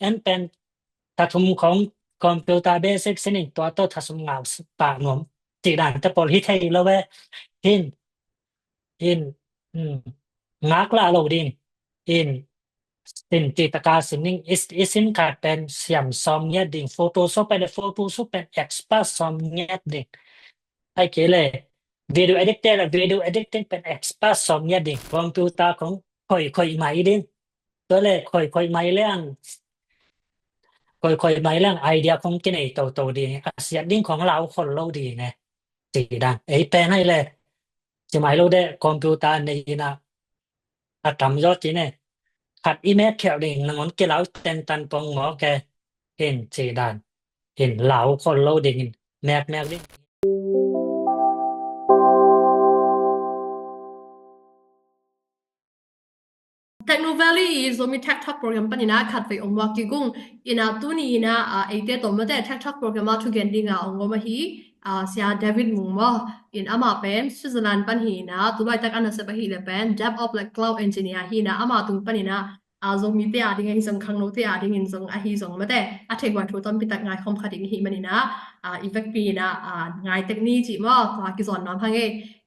ອັນເປັນ ປະຖົມຂອງຄອມພິວເຕີເບສິກຊິງ ຕົວໂຕປະຖົມງານປະນົມ ຈີ່ດ່ານຕະໂປລ ຮິເທລລະແວ ເຫັນ ເຫັນ ອືມ ງາກລະໂລດິງ ເຫັນ ຊິນຈິຕະກາຊິນນິງ ອິດ ອິດຊິນຂາດເປັນ ສຽມຊອມແຍດດິງ ໂຟໂຕຊອບເປັນ ໂຟໂຕຊອບເປັນ ເອັກສເປີດຊອມແຍດດິງ ໄປເກເລ ວິດີໂອເອດິດເຕີ ວິດີໂອເອດິດຕິງເປັນເອັກສເປີດຊອມແຍດດິງ ຄອມພິວເຕີຂອງຂ້ອຍ ຂ້ອຍໃໝ່ດິງ ຕົວແລກຂ້ອຍ ຂ້ອຍໃໝ່ແລ້ງ ຂ້ອຍ ຂ້ອຍໃໝ່ແລ້ງ ໄອເດຍຂອງເກເນໂຕໂຕດີ ອາເຊຍດິງຂອງລາວຄົນລາວດີແນ ຈີ່ດ່ານ ເອີຍ ແປໃຫ້ແລ ຊິໃໝ່ໂລແດ ຄອມພິວເຕີໃນນະ ອາຕຳຍອດຈີ່ແນ ຂັດອີແມັກແຄວລິງ ນະງອນເກລາວ ແຕນຕັນປອງໝໍແກ ເຫັນ ຈີ່ດ່ານ ເຫັນລາວຄົນລາວດີ ແມັກ ແມັກດິ Techno Valley ໂຊມີ Tech Talk Program ປານນີ້ນະ ຄາດໄວ້ອົງມອກກິກຸງ ອີນາຕູນີ້ນະ ອາ ເອເຕໂຕມາແຕ່ Tech Talk Program ມາທຸກແກນດີງາອົງໂງມະຮີ ອາ ເຊຍເດວິດມຸງມໍ ອີນອາມາເປັນ Switzerland ປານຮີນະ ຕູລອຍຕັກອານາເຊປາຮີແລະເປັນ DevOps ແລະ Cloud Engineer ຮີນະ ອາມາຕຸງປານນີ້ນະ ອາ ໂຊມີເຕອາດິງ ອາຮີຊົງຄັງໂນເຕອາດິງ ອາຮີຊົງ ອາຮີຊົງມາແຕ່ ອາເທັກວັນທຸຕ້ອມປິຕັກງາຍຄອມຄະດິງ ອາຮີມານີ້ນະ ອາ ອີເວັກປີນະ ອາ ງາຍເຕັກນີຈິມໍ ຄວາກິຈອນນອມພັງເອ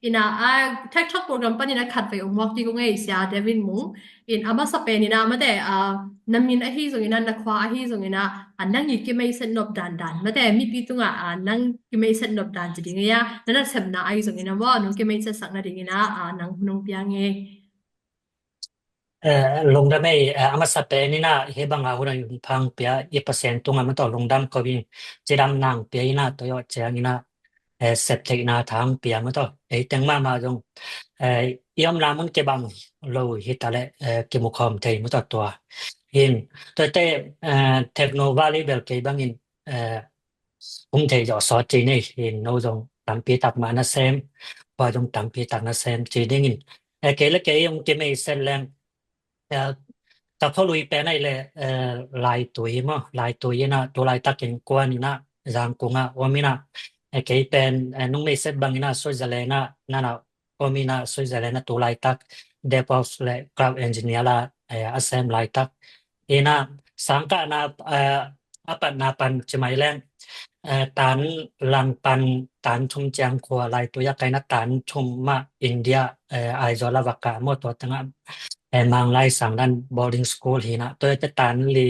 ອີນາ ອາ Tech Talk Program ປານນີ້ນະ ຄາດໄວ້ອົງມອກກິກຸງເອ ເຊຍເດວິດມຸງ ເອັນ ອາມາສະເປນນີ້ນະ ມາແຕ່ ອາ ນຳມິນອາຮີສົງອີນະ ນະຄວາອາຮີສົງອີນະ ອາ ນັງອີກກິໄມເຊັນນົບດານດານ ມາແຕ່ມີປີຕຸງອາ ອາ ນັງກິໄມເຊັນນົບດານຈະດີງຍາ ນະນະເຊັມນາອາຮີສົງອີນະ ວໍ ນອງກິໄມເຊັນສັກນະດີງອີນະ ອາ ນັງ ນອງປຽງເອ ເອີ ລົງດຳເອ ເອີ ອາມາສະເປນນີ້ນະ ເຮບັງອາຫຸນອາຍຸນພັງເປຍ ເອປະເຊັນຕຸງອາມາຕໍ່ລົງດຳກໍວິງ ເຈດຳນາງເປຍອີນະ ໂຕຍອດແຈງອີນະ ເອີ ເຊັບເທັກນາທາງເປຍມາຕໍ່ ເອີ ແຕງມາມາລົງ ເອີ ຍອມລາມຸນເກບັງໂລຫິຕາແລະ ເອີ ເກມຸຄອມເທມາຕໍ່ຕົວ ເຫັນ ໂຕເຕ ເອີ ເທັກໂນວາລີເບລເກບັງອິນ ເອີ ກຸງເທຢໍຊອດຈີເນ ເຫັນໂນຈົງຕຳປີຕັກມານະເຊມ ພອຈົງຕຳປີຕັກນະເຊມຈີເດງອິນ ເອີ ເກລະເກຍົງເກເມເຊັນແລງ ເອີ ຕະໂຄລຸຍແປໃນແລ ເອີ ລາຍຕຸຍມໍ ລາຍຕຸຍນະ ໂຕລາຍຕັກເຫັນກວນນະ ຢາງກຸງອະ ໂອມິນະ ເອີ ເກແປນ ເອີ ນຸງເມເຊັດບັງນະ ໂຊຈະແລນະ ນະນະ ໂອມິນະ ໂຊຈະແລນະ ໂຕລາຍຕັກ DevOps ແລະ Cloud Engineer ລະ ເອີ ອາແຊມລາຍຕັກ ເອນະ ສັງກະນາ ເອີ ອາປັນນາປັນຈະໄມແລງ ເອີ ຕານລັງປັນ ຕານຊຸມຈຽງຂົວ ລາຍໂຕຍາໄກນະ ຕານຊຸມມະ ອິນເດຍ ເອີ ອາຍໂຢລະວະກະ ມໍຕົວຕະງະ ເອີ ມັງລາຍສັງດັນ boarding school ຫີນະ ໂຕຍະຕະຕານລີ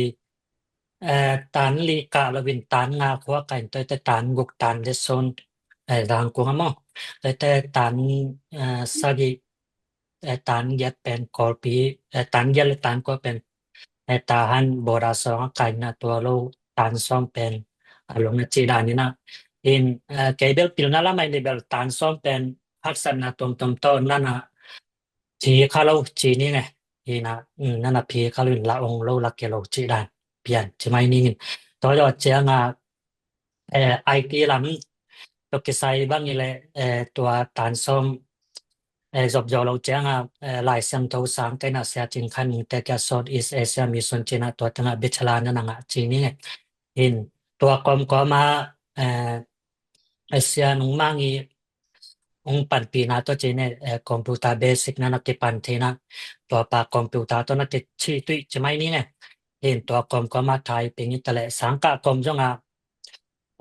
ເອີ ຕານລີກາລະວິນ ຕານງາຂົວໄກ່ ໂຕຍະຕະຕານກຸກ ຕານເດຊອນ ເອີ ດາງກຸງອະມໍ ໂຕຍະຕະຕານ ເອີ ສາກິ ເອີ ຕານຢຽດແປນກໍປີ ເອີ ຕານຢຽດ ແລະ ຕານກໍແປນ ເອີ ຕາຫັນ ບໍດາສອງ ອາກາຍນາຕົວໂລ ຕານຊອມແປນ ອາລົງນະຈີດານີ້ນະ ເຫັນ ເອີ ເກເບລປິລນາລະໄມເລເບລ ຕານຊອມແປນ ພັກສັນນາຕົມຕົມໂຕນນະນະ ພີຄາໂລຈີນີ້ໄງ ເຫັນນະ ອືມ ນະນະ ພີຄາໂລລະອົງໂລລະເກໂລຈີດາ ປ່ຽນຈະໄມນີ້ ໂຕຍອດຈຽງອາ ເອີ ໄອທີລຳ ໂຕເກໄຊບັງນີ້ແຫຼະ ເອີ ຕົວຕານຊອມ ເອີ ຈອບຢໍລາວແຈ້ງ ເອີ ລາຍຊຽງໂທສາງໄກນະເຊຍຈິງຄັນ ແຕ່ແກສອນ East Asia Mission ຈີນະ ຕົວຕະງະເບຊະລານະນະງະຈີນີ້ ເຫັນຕົວກອມກໍມາ ເອີ ເອເຊຍນຸງມາງອີ ອົງປັນປີນາຕົວຈີນ ເອີ ຄອມພິວເຕີເບສິກນະນະເກປັນເທນະ ຕົວປາກຄອມພິວເຕີຕົວນະເກຊີຕຸຍຈະໄມນີ້ ເຫັນຕົວກອມກໍມາໄທເປັນນິຕະແລະ ສັງກະກອມຈົງອາ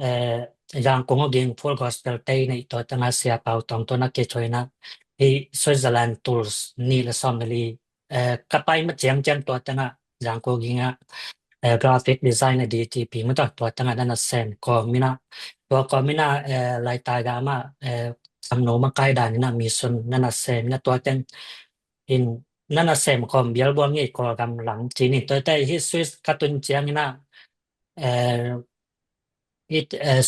ເອີ ຢາງກົງອອກເດງ Full Gospel ເຕໃນຕົວຕະງາເຊຍເປົາຕອງຕົວນະເກໂຊຍນະ ທີ່ Switzerland Tools ນີລະຊອມເມລີ ເອີ ກະໄປມາຈຽງແຈງຕົວຕະງາ ຢາງໂກກິງອະ ເອີ Graphic Design ນະ ດີຈີພີ ມາຕົວ ຕົວຕະງານັ້ນນະແຊມກອມມິນະ ຕົວກອມມິນະ ເອີ ໄລຕາຍາມາ ເອີ ສຳໂນມະກາຍດານນະ ມີຊົນນັ້ນນະແຊມນະ ຕົວແຕ່ງອິນນັ້ນນະແຊມກອມບຽລບວງນີ້ກໍກຳລັງຈີນີ້ ຕົວແຕ່ງ Swiss ກະຕຸນຈຽງນະ ເອີ ເອີ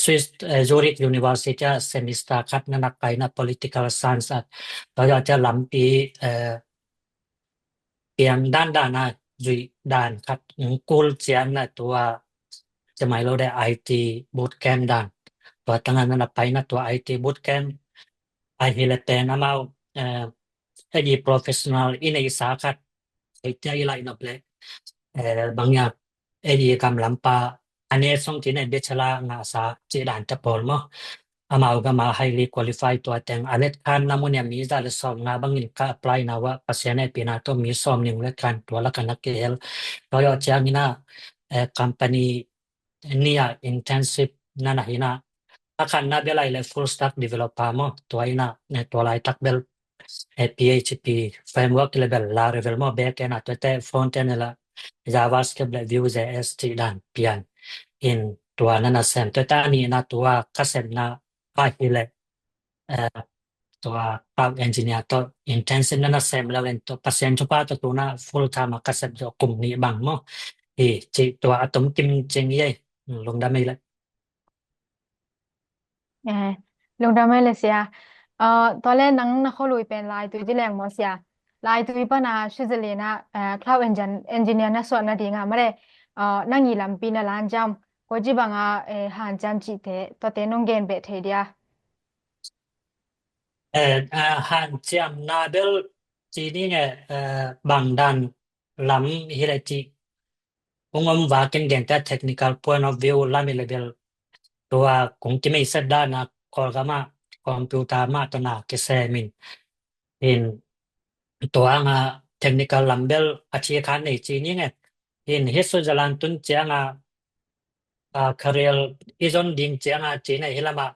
Swiss ເອີ Zurich University ເຊມິສຕາຄັດນະນັກໄປນະ Political Science ອະ ກໍຢາກຈະລຳປີ ເອີ ປຽງດ້ານດ້ານນະ ຈຸຍດ້ານຄັດ ອືມ ກູລຈຽງນະ ຕົວຈະໄມໂລໄດ ໄອທີ Bootcamp ດ້ານ ຕົວຕະງານນະໄປນະ ຕົວ ໄອທີ Bootcamp ໄອເຮລະແຕນອາມາວ ເອີ ເອັດອີ Professional ອີເນສາຄັດ ໄອເຈໄລນອບເລ ເອີ ບາງຢ່າງ ເອັດອີ ກຳລຳປາ ອາເນສົງກິນເນ ເບຊະລາ ງາສາ ເຈດານຈະປອນມໍ ອາມາວກະມາໄຮລີຄວາລີຟາຍຕົວແຕ່ງ ອາເລັດຄານນາໂມເນຍ ມີດາລະຊອມງາບັງອິນກະອາປລາຍນາວະ ປະເຊຍໃນປີໜ້າໂຕມີຊອມນິງເລັດຄານຕົວລະກະນັກເກເອລ ລອຍອອກຈາກນີ້ນາ company ເນຍ intensive ນັ້ນນະ ເຫັນນະ. ອາຄານນະເບລໄລ ແລະ full stack developer ໝໍ ຕົວອີນະ ຕົວລາຍຕັກເບລ PHP framework ແລະ Laravel ໝໍ backend ນະ ຕົວແຕ່ frontend ລະ JavaScript ແລະ Vue.js ທີ່ດ້ານປ່ຽນ ເຫັນຕົວນັ້ນນະ Sam ຕົວຕານີ້ນະ ຕົວກະເຊັນນະ ພາຄີແລະ ເອີ ຕົວ cloud engineer ຕົວ intensive ນັ້ນນະ Sam ແລ້ວເຫັນຕົວ passion ຊຸພາຕົວໂຕນະ full time ກະເຊັນຕົວກຸ່ມນີ້ບັງເນາະ ທີ່ຈິຕົວອາຕົມກິມເຈັງເຢຍ ລົງດາໄມລະ. ເອີ ລົງດາໄມລະເຊຍ. ເອີ ຕອນແລກນັງນະໂຄລຸຍເປັນລາຍຕຸຍຈິແລງໝໍເຊຍ. ລາຍຕຸຍປະນາ Switzerland ນະ ເອີ cloud engineer ນະສວນນະດີງາມມາເດ ເອີ ນັງອີລຳປີນະລານຈຳ ໂກຈິບັງອາ ເອີ ຫານຈຳຈິເຕ ຕົວເຕນົງເກນເບເທເດຍ. ເອີ ຫານຈຳນາເບລຈີນີ້ແງ ເອີ ບັງດານລຳຮິເລຕິ Ungom wagen gentää technical point of view lamilebel tua kungkimei sedana kolgama computer ma tona kesemin. In tua nga technical lambel achikan nei chini nge. In hisu jalan tun chianga a career izon ding chianga chini hilama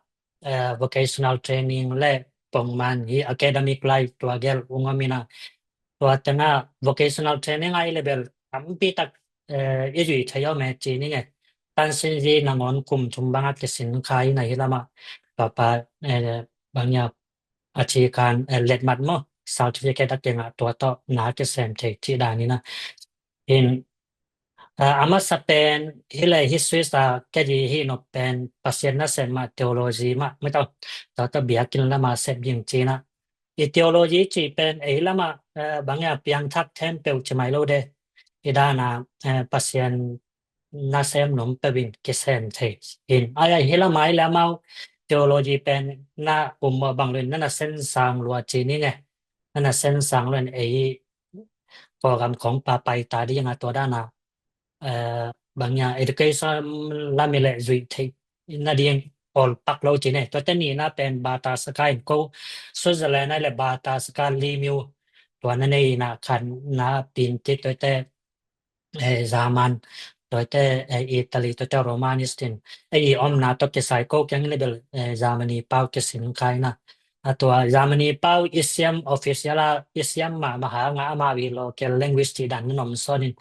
vocational training le pongman hi academic life tua gel ungomina. Tua tenga vocational training ai lebel ampi tak izui thayo me chini nge. Tan sin ji nangon kum chumbanga kesin khai na hilama papa bangya achikan letmat mo certificate akenga tua to na kesen thei chi danina. In a masa pen hile hi Swiss a keji hi no pen pasien na sem ma theology ma ma to to to biakin la ma sep jing china. I theology chi pen e lama bangya piang thak them peu chi mai lo de. I dana pasien na sem nom pe bin ke sem thei. In ai ai hila mai la mau theology pen na um mo bang lun na na sen sang lua chini nge. Na na sen sang lun e program kong pa pai ta di nga tua dana bangya education la mi le zui thei na ding ol pak lo chine. Tua te ni na pen bata saka in ko Switzerland ai le bata saka li miu tua na nei na khan na pin ti tua te German tua te Italy tua te Romanistin. E i om na to ke sai ko kyang le bel Germany pau kesin khai na. A tua Germany pau isiam official a isiam ma maha nga ama wi local language ti dan nom sonin.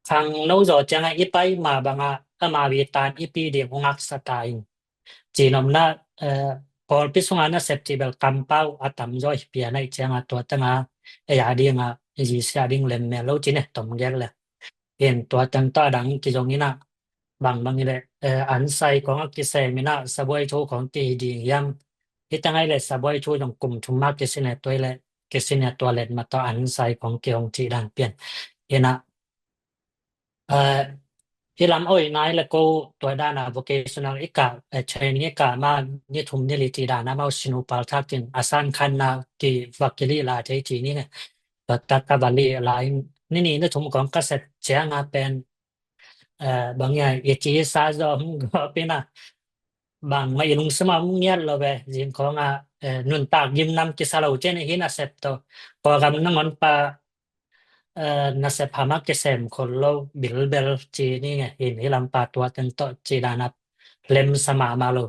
Khang no zo chianga i pai ma banga ama wi tan i pi ding ungak sa ta in. Chi nom na kol pi sunga na sep ti bel kam pau atam zo hi pia nai chianga tua tanga e ya dinga ji sia ding lem me lo chine tom gel le. In tua tang to dang ki zong ina bang bang ile an sai kong a ki se mina saboi thu kong ki ding yam. Hi tangai le saboi thu zong kum thum ma ki sine toi le ki sine tua let ma to an sai kong ki hong chi dan pian. Ina Hi lam oi nai le ko tua dana vocational ika training ika ma ni thum ni li ti dana mau sinu pal thakin asan khan na ki vakili la te ti ni ne. Tua ta ta vali la ni ni ni thum kong ka set chianga pen bang ya i chi sa zo go pina bang ma i lung sema ngiat lo be jing kong a nun tak gim nam ki sa lo chen hi na set to ko gam na ngon pa na sep hama ke sem khol lo bil bel chi ni nge hin hi lam pa tua ten to chi dana lem sama ma lo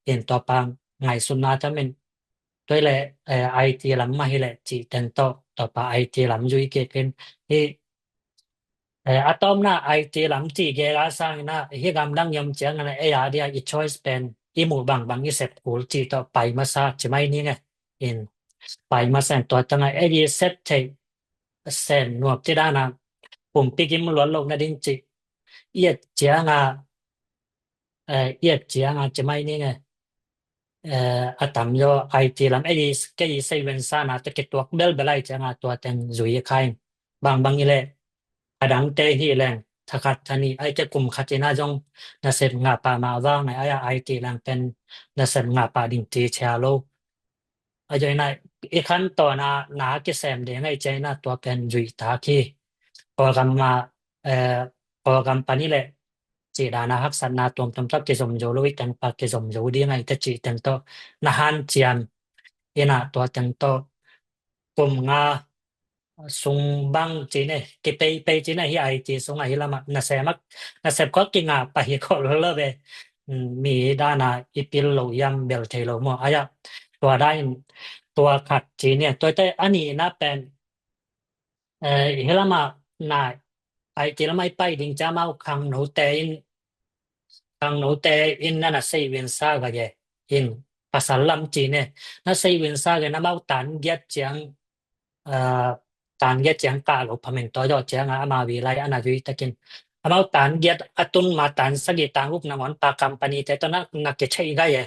hin to pa ngai sum na ta men toi le IT lam ma hi le chi ten to to pa IT lam jui ke ken hi atom na IT lam chi ge la sang na hi gam dang yom chiang na e ya dia i choice pen i mu bang bang i sep kul chi to pai ma sa chi mai ni nge in pai ma sen to ta ngai e di set thei sen nuap ti dana pum pi kim luan lok na ding chi iet chianga iet chianga chi mai ni nge atam yo IT lam e di ke i sei wen sa na te ke tuak bel belai chianga tua ten zui khain bang bang ile adang te hi leng thakat thani ai ke kum khatina jong na sem nga pa ma wa ngai ai IT lang ten na sem nga pa ding ti chia lo. Ajoina i khan to na na ke sem de ngai chena tua pen jui ta ki program ma program pani le chi dana haksatna tuam tuam tak ke zom jo lo i kan pa ke zom jo di ngai te chi ten to na han chiam ina tua ten to kum nga sung bang chi ne, ki pei pei chi ne, hi ai chi sung a hi lama, na se mak, na se khok ki nga pa hi khol lo ve. Mi dana i pil lo yam bel thei lo mo. Aya, tua dai, tua khat chi ne, tua te ani na pen, eh, hi lama na, ai chi lama i pai ding cha mau khang no te in, khang no te in na na sei win sa ga ye, in pasal lam chi ne, na sei win sa ga na mau tan giat chiang, eh, tan giat chiang ka lo phamen to yo chiang a ma wi lai ana wi ta kin. Amau tan giat atun ma tan sagi tang up na ngon pa company te to na na ke chei ga ye.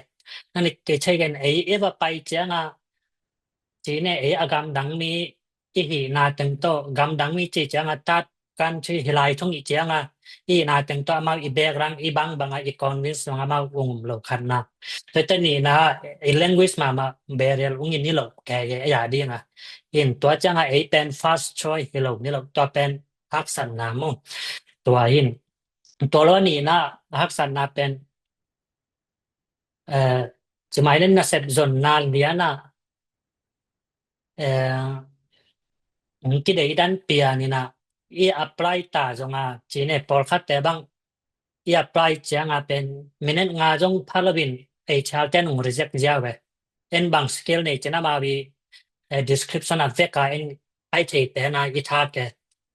Na ni ke chei gen ei e va pai chiang a chi ne ei agam dang mi i hi na teng to gam dang mi chi chiang a tat kan chi hi lai thong i chiang a i na teng to amau i bek rang i bang bang a i convince nong amau ung lo khan na. Te te ni na i language ma ma berial ung in ni lo ke ye ya ding a. In tua chiang a ei pen first choice hi lo ni lo tua pen hak san na mo. Tua hin tua lo ni na hak san na pen, eh, chi mai nen na sep zon na lia na, eh, ki dei dan pia ni na i apply ta zong a chi ne por khat te bang i apply chiang a pen minute nga zong pha lo bin ei chal ten ung reject zia ve. En bang skill nei chi na ma wi, eh, description a vek a en ai thei te na i tha ke.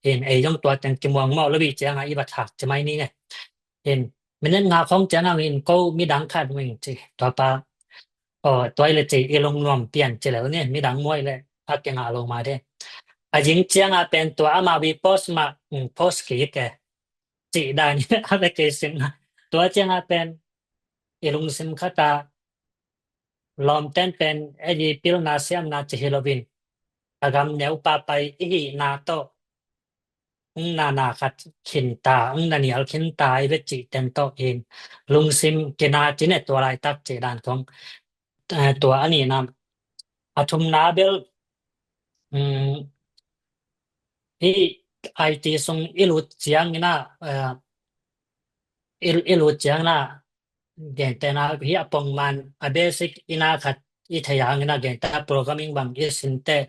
In ei zong tua ten ki muang mo lo wi chiang a i ba thak chi mai ni ne. In minute nga khong chiang a in ko mi dang khat wing chi tua pa. O, tua i le chi i long nuam pian chi le ne mi dang muai le a ke nga lo ma de. A jing chiang a pen tua ama wi post ma, mm, post ki ke. Chi dan a ve ke sin na. Tua chiang a pen i lung sim khata lom ten pen e ji pil na siam na chi hi lo win. Agam neu pa pai i hi na to. Ung na na khat khin ta, ung na nial khin ta i ve chi ten to in. Lung sim ki na chi ne tua lai tak chi dan kong, eh, tua ani na. A thum na bel, mm, i ai ti sung i lut chiang ni na, eh, i, i lut chiang na, gen te na hi a pong man a basic i na khat i thei ang i na gen ta programming bang i sin te.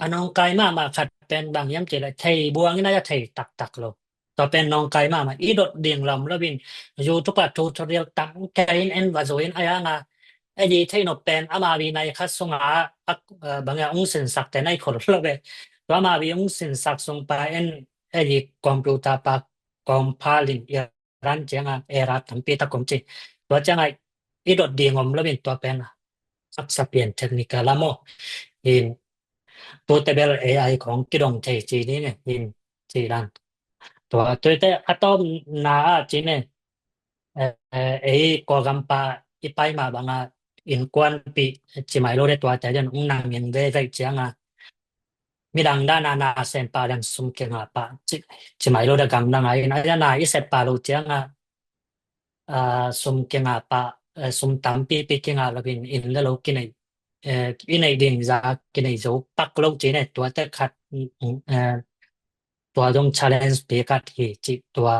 A nong kai ma ma khat pen bang yam chi le thei buang i na ya thei tak tak lo. Tua pen nong kai ma ma i dot ding lam lo bin. YouTube a tutorial tam kai in en va zo in a ya nga. E ji thei no pen ama wi nai khat sung a ak, eh, bang ya ung sin sak te nai khol lo be. Tua ama wi ung sin sak sung pa en e ji computer pa kong pha lin i ran chiang a e ra tampi ta kom chi. Tua chiang a i dot ding om lo bin tua pen. Ak sa pian technical la mo. In tu te bel A I kong ki dong thei chi ni ne. In chi dan. Tua tu te a tom na a chi ne. Eh, eh, ei ko gam pa i pai ma bang a in kuan pi chi mai lo de tua te jan ung nang in ve ve chiang a. Mi dang da na na sen pa dan sum ke nga pa chi, chi mai lo da gam dang a in a na i se pa lo chiang a. A, sum ke nga pa, eh, sum tam pi pi ke nga lo bin in le lo ki nei, eh, i nei ding za ki nei zo pak lo chi ne tua te khat, mm, eh, tua dong challenge pi khat hi chi tua,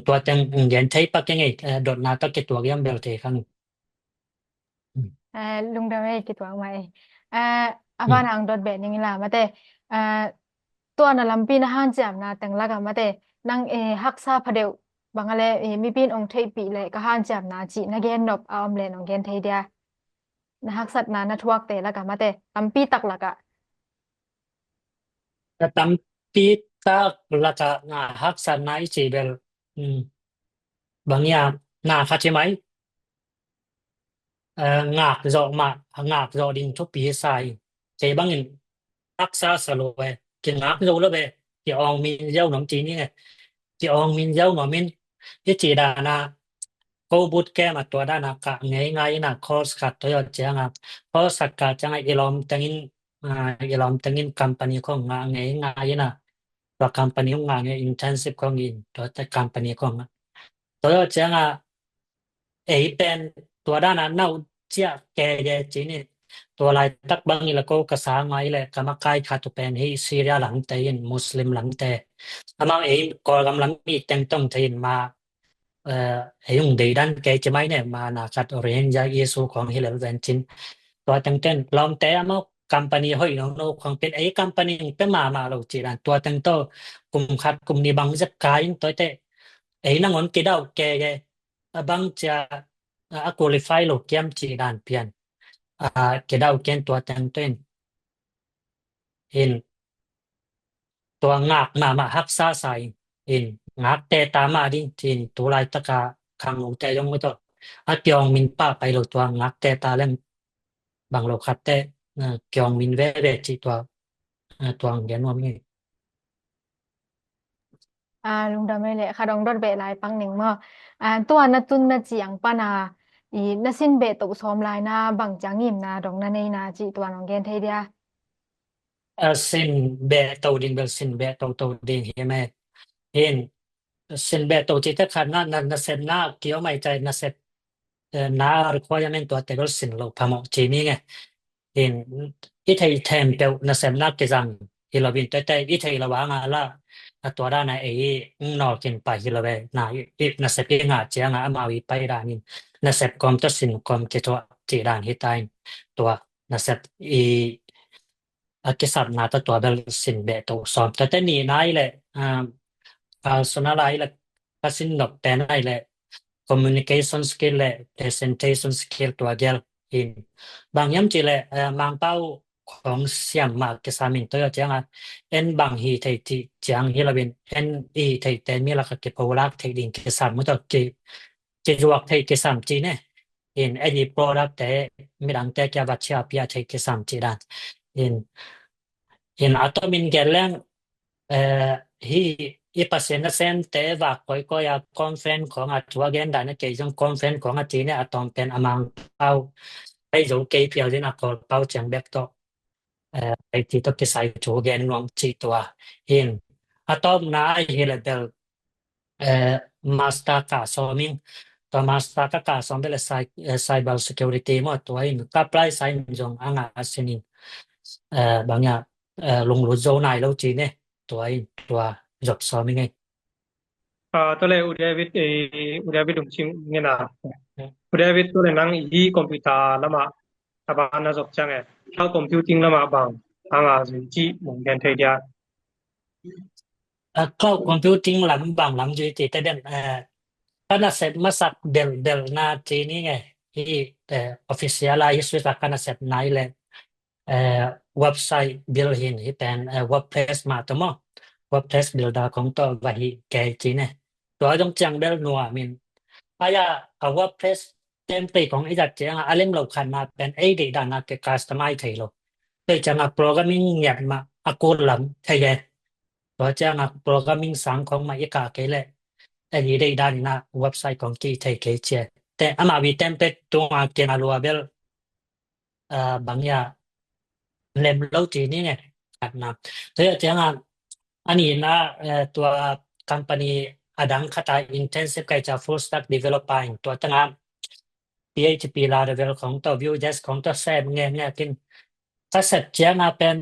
tua teng gen thei pak ke ngei, eh, dot na ta ke tua yam bel te khang. Eh, lungdam ei ki tua mai. Eh, a van ang dot be ning la mate. Eh, tua na lampi na han chiam na teng la ka mate. Nang, eh, haksa phadeu bang a le, eh, mi pin ong thei pi le ka han chiam na chi na gen nop a om le nong gen thei dia. Na haksat na na thuak te la ka mate. Lampi tak la ka. Na tampi tak la ka na haksat na i chi bel. Hmm. Bang ya na khat chi mai. Eh, ngak zo ma, ngak zo ding thu pi sai. Che bang in haksa sa lo e. Ki ngak zo lo be. Ki ong min yau nom chi ni nge. Ki ong min yau nom min. I chi da na. Ko but ke ma tua da na ka ngai ngai na course khat to yo chiang a. Course khat chiang a i lom teng in, a, i lom teng in company kong nga ngai ngai na. Tua company kong nga ngai internship kong in. Tua te company kong nga. Tua yo chiang a ei pen tua da na nau chia ke ye chi ni. Tua lai tak bang i la ko ka sa ngai le ka ma kai kha tu pen hi Syria lang te in Muslim lang te. Amang ei ko gam lam mi teng tong te in ma, eh, ei ung dei dan ke chi mai ne ma na khat Rohingya issue kong hi le ven chin. Tua teng ten lom te amau company ເຮົາເນາະ ຂອງເປັນໄອ້ company ເປັນມາມາໂລຈິດານ ຕົວແຕ່ງໂຕ ກຸ່ມຂັດກຸ່ມນີ້ ບາງຈະກາຍຕົວແຕ່ໄອ້ນາງອນເກດາວແກ ບາງຈະ ອາ qualify ໂລກຽມຈີດານປ່ຽນ ອາ ເກດາວແກນຕົວແຕ່ງໂຕ ເຫັນ ຕົວງາກມາ ມາຮັກສາສາຍ ເຫັນ ງາກແຕ່ຕາມາດິ ເຫັນ ໂຕລາຍຕະກາ ຄັງໂອແຕຍົງໂຕ ອາ ກຽວມິນປາໄປໂລຕົວງາກແຕ່ຕາແລງ ບາງໂລຄັດແຕ່ ກຽວມິນແວແວຈິຕົວ ຕົວແກນວມນີ້ ອາ ລຸງດຳໄດ້ແຫຼະ ຂະດອງດອດແບະຫຼາຍປັງໜຶ່ງເນາະ ອາ ຕົວນະຕຸນນະຈຽງປານາ ອີ ນະສິນແບະໂຕຊອມລາຍນາ ບັງຈາງງິມນາ ດອງນາໃນນາຈິຕົວນອງແກນໄທເດຍ ເອີ ເສັ້ນແບະໂຕດິນເບລ ເສັ້ນແບະໂຕ ໂຕດິນເຮແມ ເຫັນ ເສັ້ນແບະໂຕຈິຕະຂັນນະ ນະ ນະເຊັບນາ ກຽວໄມໃຈ ນະເຊັບ ເອີ ນາ requirement ຕົວແຕ່ເບລ ເສັ້ນໂລພະເມາະຈີນີ້ໄງ ເຫັນ ອີໄທແທມເປວ ນະເຊັບນາ ເກຊັງ ຮີລາວິນ ແຕ່ ແຕ່ ອີໄທລະວາງາລະ ອາ ຕົວດານາ ເອ ນອກກິນປາ ຮີລາເວນາ ອີ ນະເຊັບ ອີງາ ຈຽງາ ອາມາວີ ໄປດານິນ ນະເຊັບ ກອມ ຕະສິນ ກອມ ເກໂຕ ຈີດານ ຮີຕາຍ ຕົວ ນະເຊັບ ອີ ອາ ເກຊັບນາ ຕະຕົວເບລ ເສັ້ນແບະໂຕຊອມ ແຕ່ ແຕ່ນີ້ນາຍແຫຼະ ອາ ພາສອນາລາຍແລະ ພາສິນນອກແຕ່ນາຍແຫຼະ communication skill ແລະ presentation skill ຕົວເດລ ເຫັນ ບາງຍາມຈີແຫຼະ ເອີ ມາງເປົ້າຂອງສຽມມາເກສາມິນ ຕົວຈຽງອາ ເອັນບາງຮີໄທຈິຈຽງຮີລາເວນ ເອັນອີໄທແຕນມີລາຄາເກໂພລາກໄທດິງເກສາມ ມຸຕະເກ ເຈຈະວັກໄທເກສາມຈີເນ ເຫັນ ເອັນອີໂປຣດັກແຕ ມີດັງແຕກຽວັດເຊຍເປຍໄທເກສາມຈີດານ ເຫັນ ເຫັນອາໂຕມິນແກນແລງ ເອີ ຮີອີປາເຊນນະເຊນ ແຕວ່າກອຍກອຍອາຄອນເຟຣນຂອງອາໂຕອາເກນດານະເກຍົງຄອນເຟຣນຂອງອາຈີເນ ອາຕອມເປັນອາມັງເປົາ ໄປໂຈເກເພຍເລນອາກອລເປົາຈຽງແບບໂຕ ເອີ ໄປທີ່ຕົກທີ່ໄຊໂຈແກນນວມຈີຕົວ ເຫັນ ອາຕອມນາ ໄອເຮລເບລ ເອີ ມາສຕາກາຊອມິງ ຕົວມາສຕາກາກາຊອມເບລ ໄຊ ເອີ ໄຊເບີເຊີຄິວຣິຕີໝົດຕົວ ກັບໄລໄຊຈົງອາງາອາຊິນິ ເອີ ບາງຢ່າງ ເອີ ລົງລຸດໂຈນາຍໂລຈີເນ ຕົວ ຕົວຈົບຊອມິງ ເອີ ຕົວເລ ອຸເດວິດ ເອີ ອຸເດວິດ ລຸງຊິງເງນາ ອຸເດວິດ ຕົວເລ ນັງອີຄອມພິວເຕີລະມະ ຕະບານນະຈົບຈັງເອ ເຮົາຄອມພິວຕິງລະມະບາງ ອາງາຊິນຈິ ມົງແກນໄທເດຍ ເອີ ເຂົ້າຄອມພິວຕິງລຳບາງລຳຢູ່ຕິ ແຕ່ເດນ ເອີ ຄະນະເສດມາສັກເບລ ເບລນາຈີນີ້ໄງ ທີ່ ເອີ ອອຟຟິຊຽລາຍສວິສ ຄະນະເສດນາຍແລະ ເອີ ເວັບໄຊບິວເຮັນ ທີ່ເປັນ ເອີ ເວີດເພຣສມາຕົວໝໍ ເວີດເພຣສບິວດາຂອງຕົວວາຮີແກຈີນີ້ ຕົວຈົງຈຽງເບລນົວມິນ ອາຍາ ເອົາເວີດເພຣສ ເຕັມເປຂອງອີຈັດເຈງອາເລັມໂລຄັນມາເປັນເອດີດານາເກຄັສຕະໄມໄທໂລ ໂດຍຈະມາໂປຣແກຣມມິງງຽບມາອາກູດລຳໄທແລ ຕົວຈະມາໂປຣແກຣມມິງສັງຂອງມາອີກາເກເລ ເອດີດານາເວັບໄຊຂອງກີໄທເກເຈ ແຕ່ອາມາວີເຕັມເປຕົວເກນອາລັວເບລ ເອີ ບາງຢ່າງເລັມໂລຈີນີ້ເນຍ ອັດນຳ ຕົວຈະມາ ອັນນີ້ນະ ເອີ ຕົວຄອມພານີອາດັງຄາຕາອິນເທັນຊີບໄກຈາຟູລສະແຕັກດີເວລອບເປີ ຕົວຕະງາມ ພີເອັດຊີພີລາເວລຂອງຕົວວິວເຈສຂອງຕົວແຊບແງ່ແງ່ກິນ ຄາເຊັດເຈຍນາເປັນ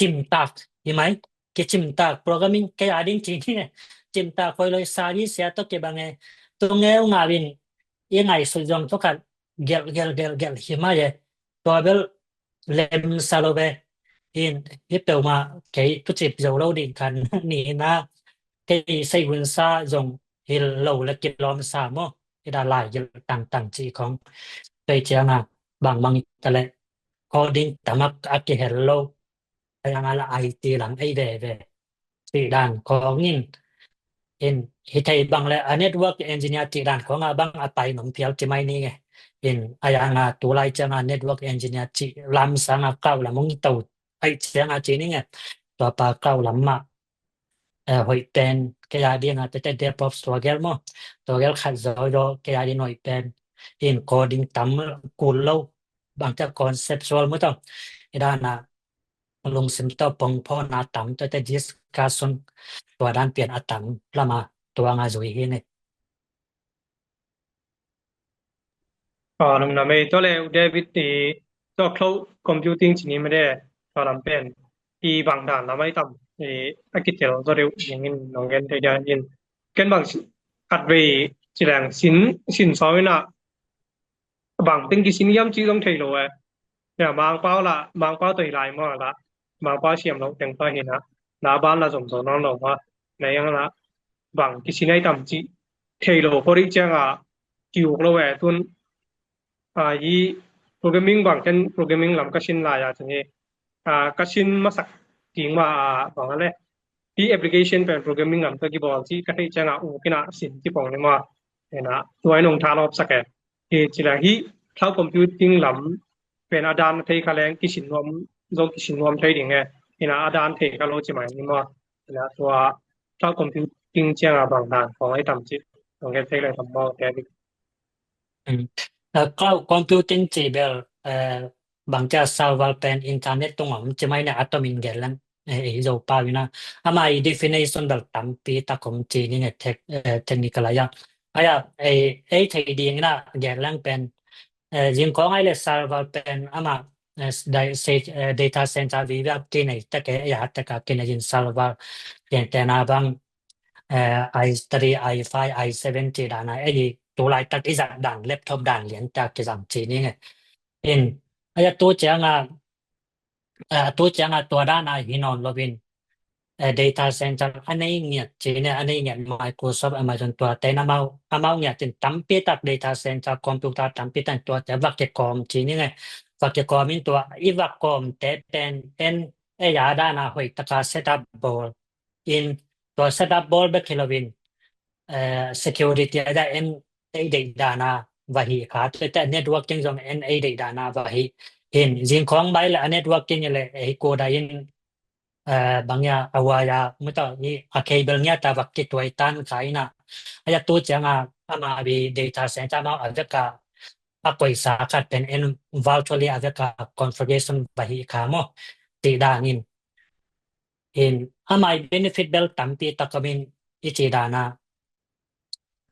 ຈິມຕາກ ເຫັນໄໝ? ເກຈິມຕາກ ໂປຣແກຣມມິງ ເກອາດິນຈີນີ້ ຈິມຕາກ ຄອຍເລີຍຊາດີເຊຍຕົກເກບາງແງ ຕົວແງວງາວິນ ເອໄງສຸດຍອງຕົກກັນ ເກລ ເກລ ເກລ ເກລ ເຫັນໄໝ? ຕົວເບລ ເລັມຊາໂລເບ ເຫັນ ເຫັນເປວມາ ເກຍ ປຸຈິບໂຍໂລດີກັນ ນີ້ນະ ເກຍ ໄຊວຸນຊາ ຢອງ ເຫັນໂລ ແລະ ເກລອມຊາໂມ ເຮັດອາລາຍ ເກລ ຕັງ ຕັງຈີຂອງ ເກຍ ເຈຍນາ ບາງ ບາງ ຕະແລະ coding ຕະມັກ ອາກິເຮັດໂລ ອາຍັງອາລະໄອຕີຫຼັງໄອແວແວ ຕີດານຂອງຍິນ ເຫັນ ເຮັດໄທບັງແລະ ອາເນັດເວີກເອັນຈິເນຍ ຕີດານຂອງອາບັງອາໄປໜົມພຽວຈິໄມນີ້ໄງ ເຫັນ ອາຍັງອາຕູໄລຈະງາເນັດເວີກເອັນຈິເນຍ ຈິລຳສັງອາເກົ້າລຳມຸງໂຕ ໄອຈະງາຈີນີ້ໄງ ຕົວປາເກົ້າລຳມາ ເອີ ໂຮຍແປນ ກະຢາດີນະ ແຕ່ ແຕ່ DevOps ຕົວແກລມໍ ຕົວແກລຂັດໂຈໂຈ ກະຢາດີນໂຮຍແປນ ເຫັນ coding ຕຳ ກູໂລ ບາງຈາກ conceptual ມື້ຕ້ອງ ເອດານາ ລົງຊິມຕໍ່ປົງພໍນາຕຳ ແຕ່ discussion ຕົວດ້ານປ່ຽນອາຕຳ ລະມາ ຕົວງາຈຸຍເຮເນ Ā, nōm name, tole u David, e, to cloud computing chini mede, to lam pen, i bang dan lamai tam, e, akitel to deu, yengin nongen te dia in. Ken bang si, at ve, chilang sin, sin so ina, bang ting ki sin yam chi dong thei lo, e. Mangpau la, Mangpau toi lai ma la, Mangpau siam long teng pa hina, la ban la zom zo non lo ma, na yang la, bang ki sinai tam chi, thei lo pori chang a, ki uk lo we tun, a, i programming bang ken programming lam ka sin la ya chang e, a, ka sin ma sak ting ma, a, bang le, pi application pen programming lam ka ki bol chi ka thei chang a, u kina sin chi pong ni ma, ena, tuai nong tha lop sak e. Hi chi la hi, cloud computing lam pen a dan thei kha leng ki sin nuam, zong ki sin nuam thei ding e. Ina a dan thei kha lo chi mai ni ma. Ina tua cloud computing chiang a bang dan khong ai tam chi. Tong ke thei le tam mo ke di. ອືມ ເອີ cloud computing ຈີເບລ ເອີ ບາງຈາກ server ເປັນ internet ຕົງອອມ ຈະໄມ ເນຍ ອາໂຕມິນ ແກນແລງ ເອີ ເອ ໂຈປາວິນາ ອາມາ definition ເບລ ຕຳປີຕາຄົມຈີນີ້ ເນຍ ເທັກ ເອີ ເທັກນິກ ອາລະຍະ ອາຍາ ເອ ເອ ເທັກດີນະ ແກນແລງ ເປັນ ເອີ ຍິງຂອງ ໄອເລ server ເປັນ ອາມາ ເອີ ໄດ ເຊ ເອີ data center ວິວຽກ ຈີເນຍ ຕະເກ ອາຍາ ຕະກາ ກິນຍິນ server ກຽນແຕ່ນາບັງ ເອີ ໄອສະຕຣີ ໄອຟາຍ ໄອເຊເວັນ ຈີດານາ ເອ ໂຕລາຍຕັກ ອີສາດດານ ແລັບທັອບດານ ລຽນຕາກ ກິສັງ ຈີນີ້ ເຫັນ ອາຍາ ໂຕຈຽງອາ ເອີ ໂຕຈຽງອາ ຕົວດານາ ຮີນອນ ໂຣບິນ ເອີ data center ອາໄນງຽດ ຈີເນຍ ອາໄນງຽດ Microsoft Amazon ຕົວແຕ່ນຳເອົາ ອາມາງຽດ ຕຳປີຕັກ data center ຄອມພິວເຕີ ຕຳປີຕັກ ຕົວແຕ່ ວັກເກກອມ ຈີນີ້ ວັກເກກອມ ອິນຕົວ ອີວັກກອມ ແຕ່ເປັນ ເອັນ ເອ ຍາດານາ ຫອຍຕະກາ set up board ອິນ ຕົວ set up board ແບັກເຄລວິນ ເອີ security ອາຈາ ເອັນ ເອ ເດດານາ ວາຮີ ຄາ ແຕ່ networking ຈອງ ເອັນ ເອ ເດດານາ ວາຮີ ເຫັນ ຈິງຂອງໄບ ແລະ networking ແລະ ເອ ໂກດາ ອິນ ເອີ ບາງຢ່າງ ອາວາຍາ ມຸຕະ ອີ ອາເຄເບລ ເນຍ ຕາວັກກິດໄວຕັນ ຄາ ອີນະ ອາຍາ ໂຕຈຽງອາ ອາມາ ອາບີ data center ມາ ອາເວກາ ອາກອຍສາ ຄັດເປັນ ເອັນ virtually ອາເວກາ configuration ວາຮີ ຄາ ໂມ ຕິດານິນ ເຫັນ ອາມາ benefit ເບລ ຕຳປີຕະກະມິນ ອີ ຈີດານາ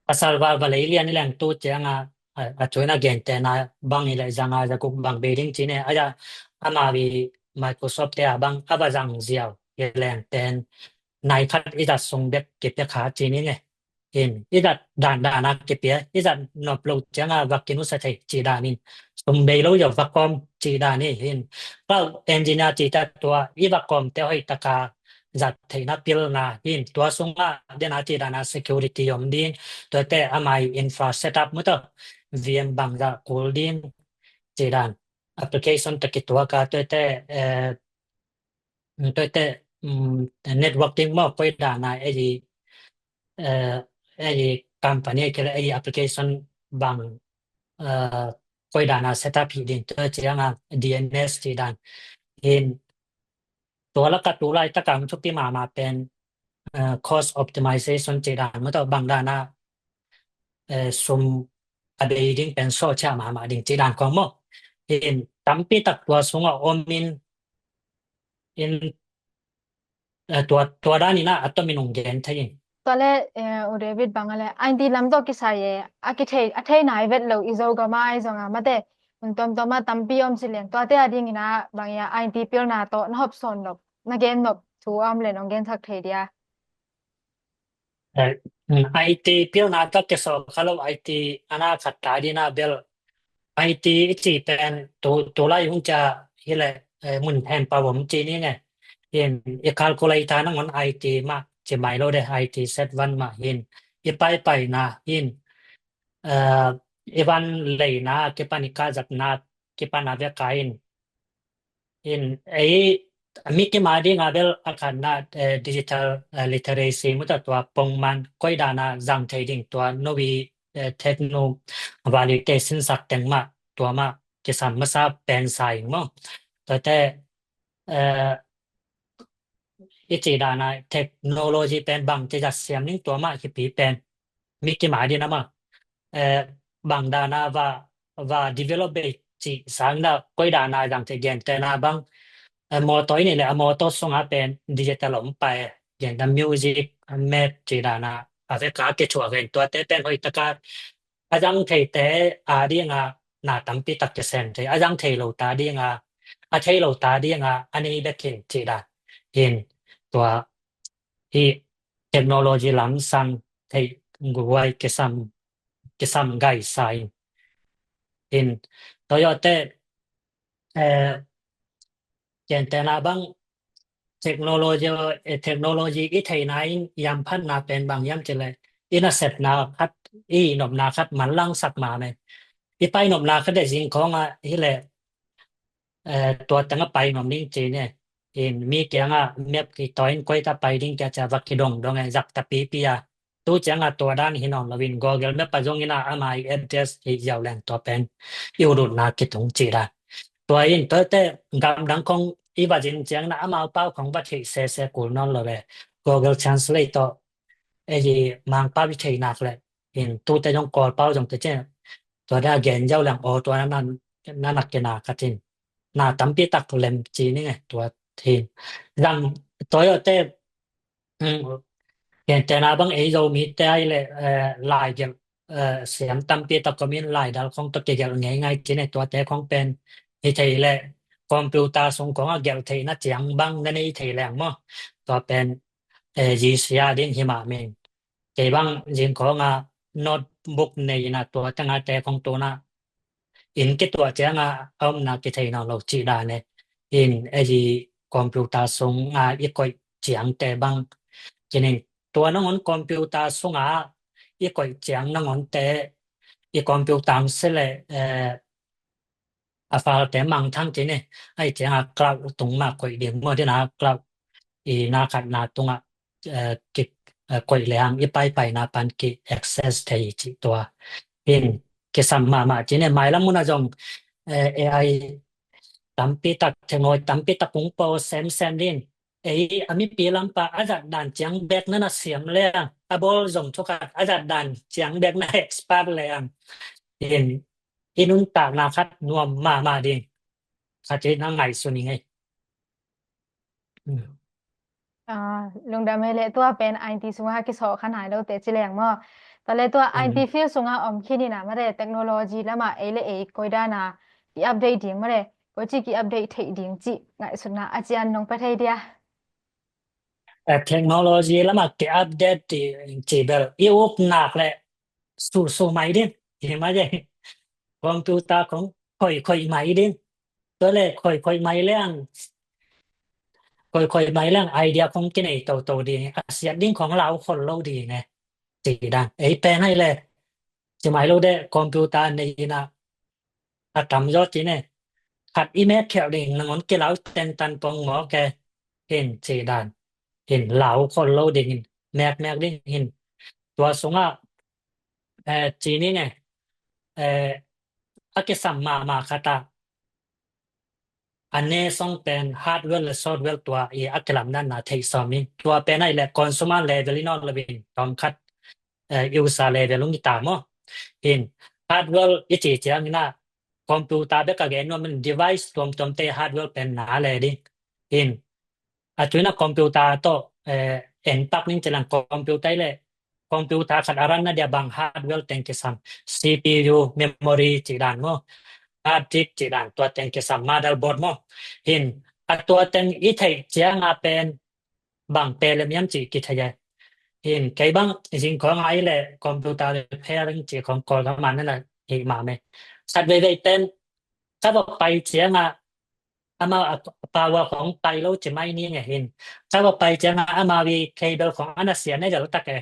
ອາຊາວາ ວາເລເລຍນ ແລງໂຕເຈງອາ ອາ ອາໂຈຍນາເກນແຕນາ ບັງອີແລ ຈັງອາ ຈະກຸກ ບັງເບດິງ ຈີເນ ອາຍາ ອາມາວີ Microsoft ແຕອາ ບັງອາວາ ຈັງຈຽວ ເຮແລງແຕນ ນາຍຄັດ ອີຈາດຊົງເບັກ ເກັບເປຄາ ຈີນີ້ເນ ເຫັນ ອີຈາດ ດານ ດານາ ເກັບເປ ອີຈາດ ນອບໂລກ ຈຽງອາ ວັກກິນຸສະໄທ ຈີດານິນ ຊົມເບໂລ ຢອກ ວັກກອມ ຈີດານິນ ເຫັນ ເຂົາ engineer ຈີຕາຕົວ ອີວັກກອມ ແຕຫອຍຕະກາ ຈາກໄທນາປິລນາ ເຫັນ ຕົວສຸງອາ ເດນາ ຈີດານາ security ຍອມດີນ ຕົວແຕອາໄມ infra setup ມຸຕະ VM ບັງຈາ ໂກລດີນ ຈີດານ application ຕະກິຕົວກາ ຕົວແຕ ເອີ ຕົວແຕ ອືມ networking ມອກ ກອຍດານາ ເອ ເອີ ເອ company ເກລ ເອ application ບັງ ເອີ ກອຍດານາ setup ຮີດິນ ຕົວຈຽງອາ DNS ຈີດານ ເຫັນ ຕົວລະກະຕູລາຍຕະກາງທຸກປີມາ ມາເປັນ ເອີ cost optimization ຈີດານ ມາຕໍ່ບັງດານາ ເອີ ຊຸມອາເບດິງເປັນໂຊຊຽມາມາດິງຈີດານຂອງໝໍ ເຫັນຕຳປີຕັກຕົວສຸງອອມມິນ ເຫັນ ເອີ ຕົວ ຕົວດານນີ້ນະ ອາຕົມມິນຸງເຢັນໄທ ຕົວເລ ເອີ ໂອເດວິດບັງອະແລ ອາຍຕີລຳໂຕກິໄຊເອ ອາກິເທ ອາເທນາຍເວັດໂລ ອີໂຊກາມາ ອີຊອງອາມາເຕ ມັນຕົມໂຕມາຕຳປີອອມຊິເລັງ ຕົວເຕອາດິງນະ ບັງຍາ ອາຍຕີປິລນາໂຕນະ ຮອບຊອນດອກ ນະເກນນົບ ທູອອມເລນອງເກນທັກເທດຽ ເອີ ອາຍຕີປິວນາ ຕະເກໂສຄາໂລ ອາຍຕີອະນາຄະຕາດີນາເບລ ອາຍຕີອີຈີແປນ ໂຕ ໂຕໄລຮຸນຈາ ຮີແລ ເອີ ມຸນແທນປາວົມຈີນີ້ແນ ເຫັນ ເອ ຄາລຄູເລເຕີນະງອນ ອາຍຕີມາ ເຈໄມໂລເດ ອາຍຕີເຊັດວັນມາ ເຫັນ ເອ ປາຍໄປນາ ເຫັນ ເອີ ເອວັນເລນາ ເກປານິກາຈັກນາ ເກປານາເວກາອິນ ເຫັນ ເອ ມິກກິມາດີງາເບລ ອາຄານາ ເອີ digital literacy ມຸຕະຕົວປົງມັນ ກອຍດານາ ຈັງເທດິງຕົວ ໂນວີ ເອີ ເທັກໂນວາລີເຕຊິນສັກແຕ່ງມາ ຕົວມາ ເກສາມມະຊາແປນສາຍມອ ຕົວແຕ່ ເອີ ອີຈີດານາ ເທັກໂນໂລຈີແປນບັງ ຈະຈັດສຽມນິງຕົວມາ ຄິປີແປນ ມິກກິມາດີນາມາ ເອີ ບັງດານາວ່າ ວ່າ develop ເບຈິສາງນາ ກອຍດານາ ຢ່າງຈະແກນແຕ່ນາບັງ ເອີ ມອໂຕນີ້ແຫຼະ ມອໂຕຊົງອາແປນ digital ອອມໄປ ແກນດາ music ແມັດ ຈີດານາ ອາເວກາ ເກຊົວເວັນ ຕົວແຕ່ແປນ ຫອຍຕະກາ ອາຍັງເທແຕ ອາດີງາ ນາຕຳປິຕະເກແສນເທ ອາຍັງເທໂລຕາດີງາ ອາເທໂລຕາດີງາ ອານີແບັກເຫັນຈີດາ ເຫັນຕົວ ທີ່ເທັກໂນໂລຈີລ້ຳສັງ ເທກວາຍເກສຳ ເກສຳໄກສາຍ ເຫັນໂຕໂຍເຕ ເອີ ເກນແຕນາບັງ ເທັກໂນໂລຢີ ເອີ ເທັກໂນໂລຢີອີໄທນາຍ ຍາມພັນນາເປັນບັງຍາມເຈເລ ອີນາເຊັດນາຄັດ ອີນົບນາຄັດ ມັນລັງສັກມາແມ່ ອີໄປນົບນາຄັດໄດ້ຊິງຂອງອະ ອີແລ ເອີ ຕົວຕັງໄປນົມນິງຈີເນ ເຫັນມີແກງອະ ແມັບກີຕອຍກົຍຕາໄປດິງແກຈະວັກກິດົງດົງໄອຈັກຕະປີປີອາ Tuh ciang a tua dan hi non lo win Google Map a zong in a ama i address hi ziau leng tua pen i u lut na ki tung ci dan. Tua in tua te gam dang khong i va zin ciang na amau pau khong va thei se se kul non lo ve. Google Translate to e ji mang pau i thei nak le. In tu te zong kol pau zong te che. Tua da gen ziau leng o tua nan nan nak ke na ka tin. Na tampi tak lem ci ni nge tua tin. Dang tua yo te Ken te na bang ei zo mi te ai le lai gel siam tampi tak ko min lai dal khong to ke gel ngai ngai ci ne tua te khong pen hi thei le computer sung khong a gel thei na ciang bang na nei thei leng mo tua pen ji sia ding hi ma min ke bang jing khong a notebook nei na tua tang a te khong tu na in ke tua ciang a om na ke thei na lo ci da ne in e ji computer sung a i koi ciang te bang ci ne tua nongon computer sung a i koi ciang nongon te i computer se le a file te mang thang ci ne ai ciang a cloud tung ma koi ding mo de na cloud i na khat na tung a ki koi le ang i pai pai na pan ki access thei ci tua in ki sam ma ma ci ne mai lam mun a zong AI tampi tak thengoi tampi tak kung po sem sem din ei a mi pi lam pa a zat dan ciang bek na na siam le ang a bol zong thukat a zat dan ciang bek na expert le ang in inun ta na khat nuam ma ma ding khat ci na ngai su ni ngai ລຸງດຳເຮເລຕົວເປັນໄອທີສູງຫາກິຊໍຂະໜາຍໂລເຕຈິແລງໝໍ ຕອນແລຕົວໄອທີຟິວສູງຫາອອມຄີນີນາມາເດເຕັກໂນໂລຈີລະມາເອເລເອກົຍດານາ ທີ່ອັບເດດດິງມາເດ ກໍຈິກິອັບເດດເທດດິງຈິງາຍສຸດນາອາຈານນົງປະເທດເດຍ ເຕັກໂນໂລຈີລະມາເກອັບເດດທີ່ຈີເບລອີອຸບໜາກແລະ Su su mai din, ima je. Computer khong khoi khoi mai din. Tole khoi khoi mai leng. Khoi khoi mai leng idea khong kinai to to din. Asia din khong lau khon lo din ne. Ti dan. Ei pen ai le. Ti mai lo de computer ne ina. A tam yo ti ne. Khat i me khel din nangon ki lau ten tan pong mo ke. Hin ti dan. Hin lau khon lo din hin. Mek mek din hin. Tua sunga ເອີ ຈີນີ້ໄງ ເອີ ອາເກສຳມາມາຄາຕາ ອາເນສອງແປນຮາດແວລ ແລະ ຊອບແວລ ຕົວເອອາເກລຳນັ້ນນາເທກຊອມນີ້ ຕົວແປນໄອແລະ ຄອນຊູມເມອລເລເວລນອນລະເວນ ຕ້ອງຄັດ ເອີ ຢູເຊີເລເວລລົງກິຕາມໍ ເຫັນ ຮາດແວລ ອີຈີຈຽງນາ ຄອມພິວຕາເບກກະເກນວ່າມັນດີໄວສ໌ລວມຕົນເຕຮາດແວລເປັນນາແລດິ ເຫັນ Atu ina computer to en pak ning celang computer le computer khat aran na dia bang hardware tengkesam, C P U, memory ci dan mo, hard disk ci dan tua tengkesam, motherboard mo. Hin atua teng i thei ciang a pen bang pe le miam ci ki thei. Hin kei bang jing khong ai le computer le pairing ci khong kol ka man na hi ma me. Sat vei vei pen ka ba pai ciang a ama a power khong pai lo ci mai ni nge hin. Ka ba pai ciang a ama wi cable khong ana sia ne jal tak e.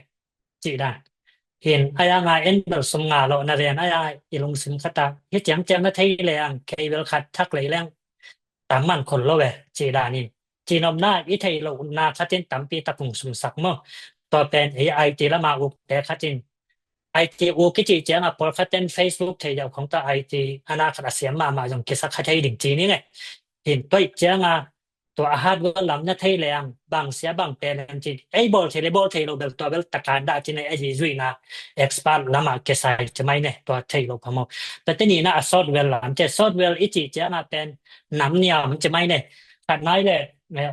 Ci da. Hin aya nga en bel sum nga lo na ren aya i lung sim khata. Hi ciang ciang na thei le ang cable khat thak le leng. Tam man khon lo we ci da ni. Ci nom na i thei lo na khatin tampi ta kung sum sak mo. To pen ai ti la ma uk te khatin. Ai ti u ki ci ciang a por khaten Facebook thei yau khong ta ai ti ana khat a siam ma ma jong ki sak kha thei ding ci ni nge. Hin toi ciang a tua a hardware lam na thei leng bang sia bang pe leng ci. Ei bol thei le bol thei lo bel tua bel ta kan da ci ne ai ji zui na expert lama ke sai ci mai ne tua thei lo pa mo. Ta te ni na a software lam ce software i ci ciang a pen nam niam ci mai ne. Khat nai le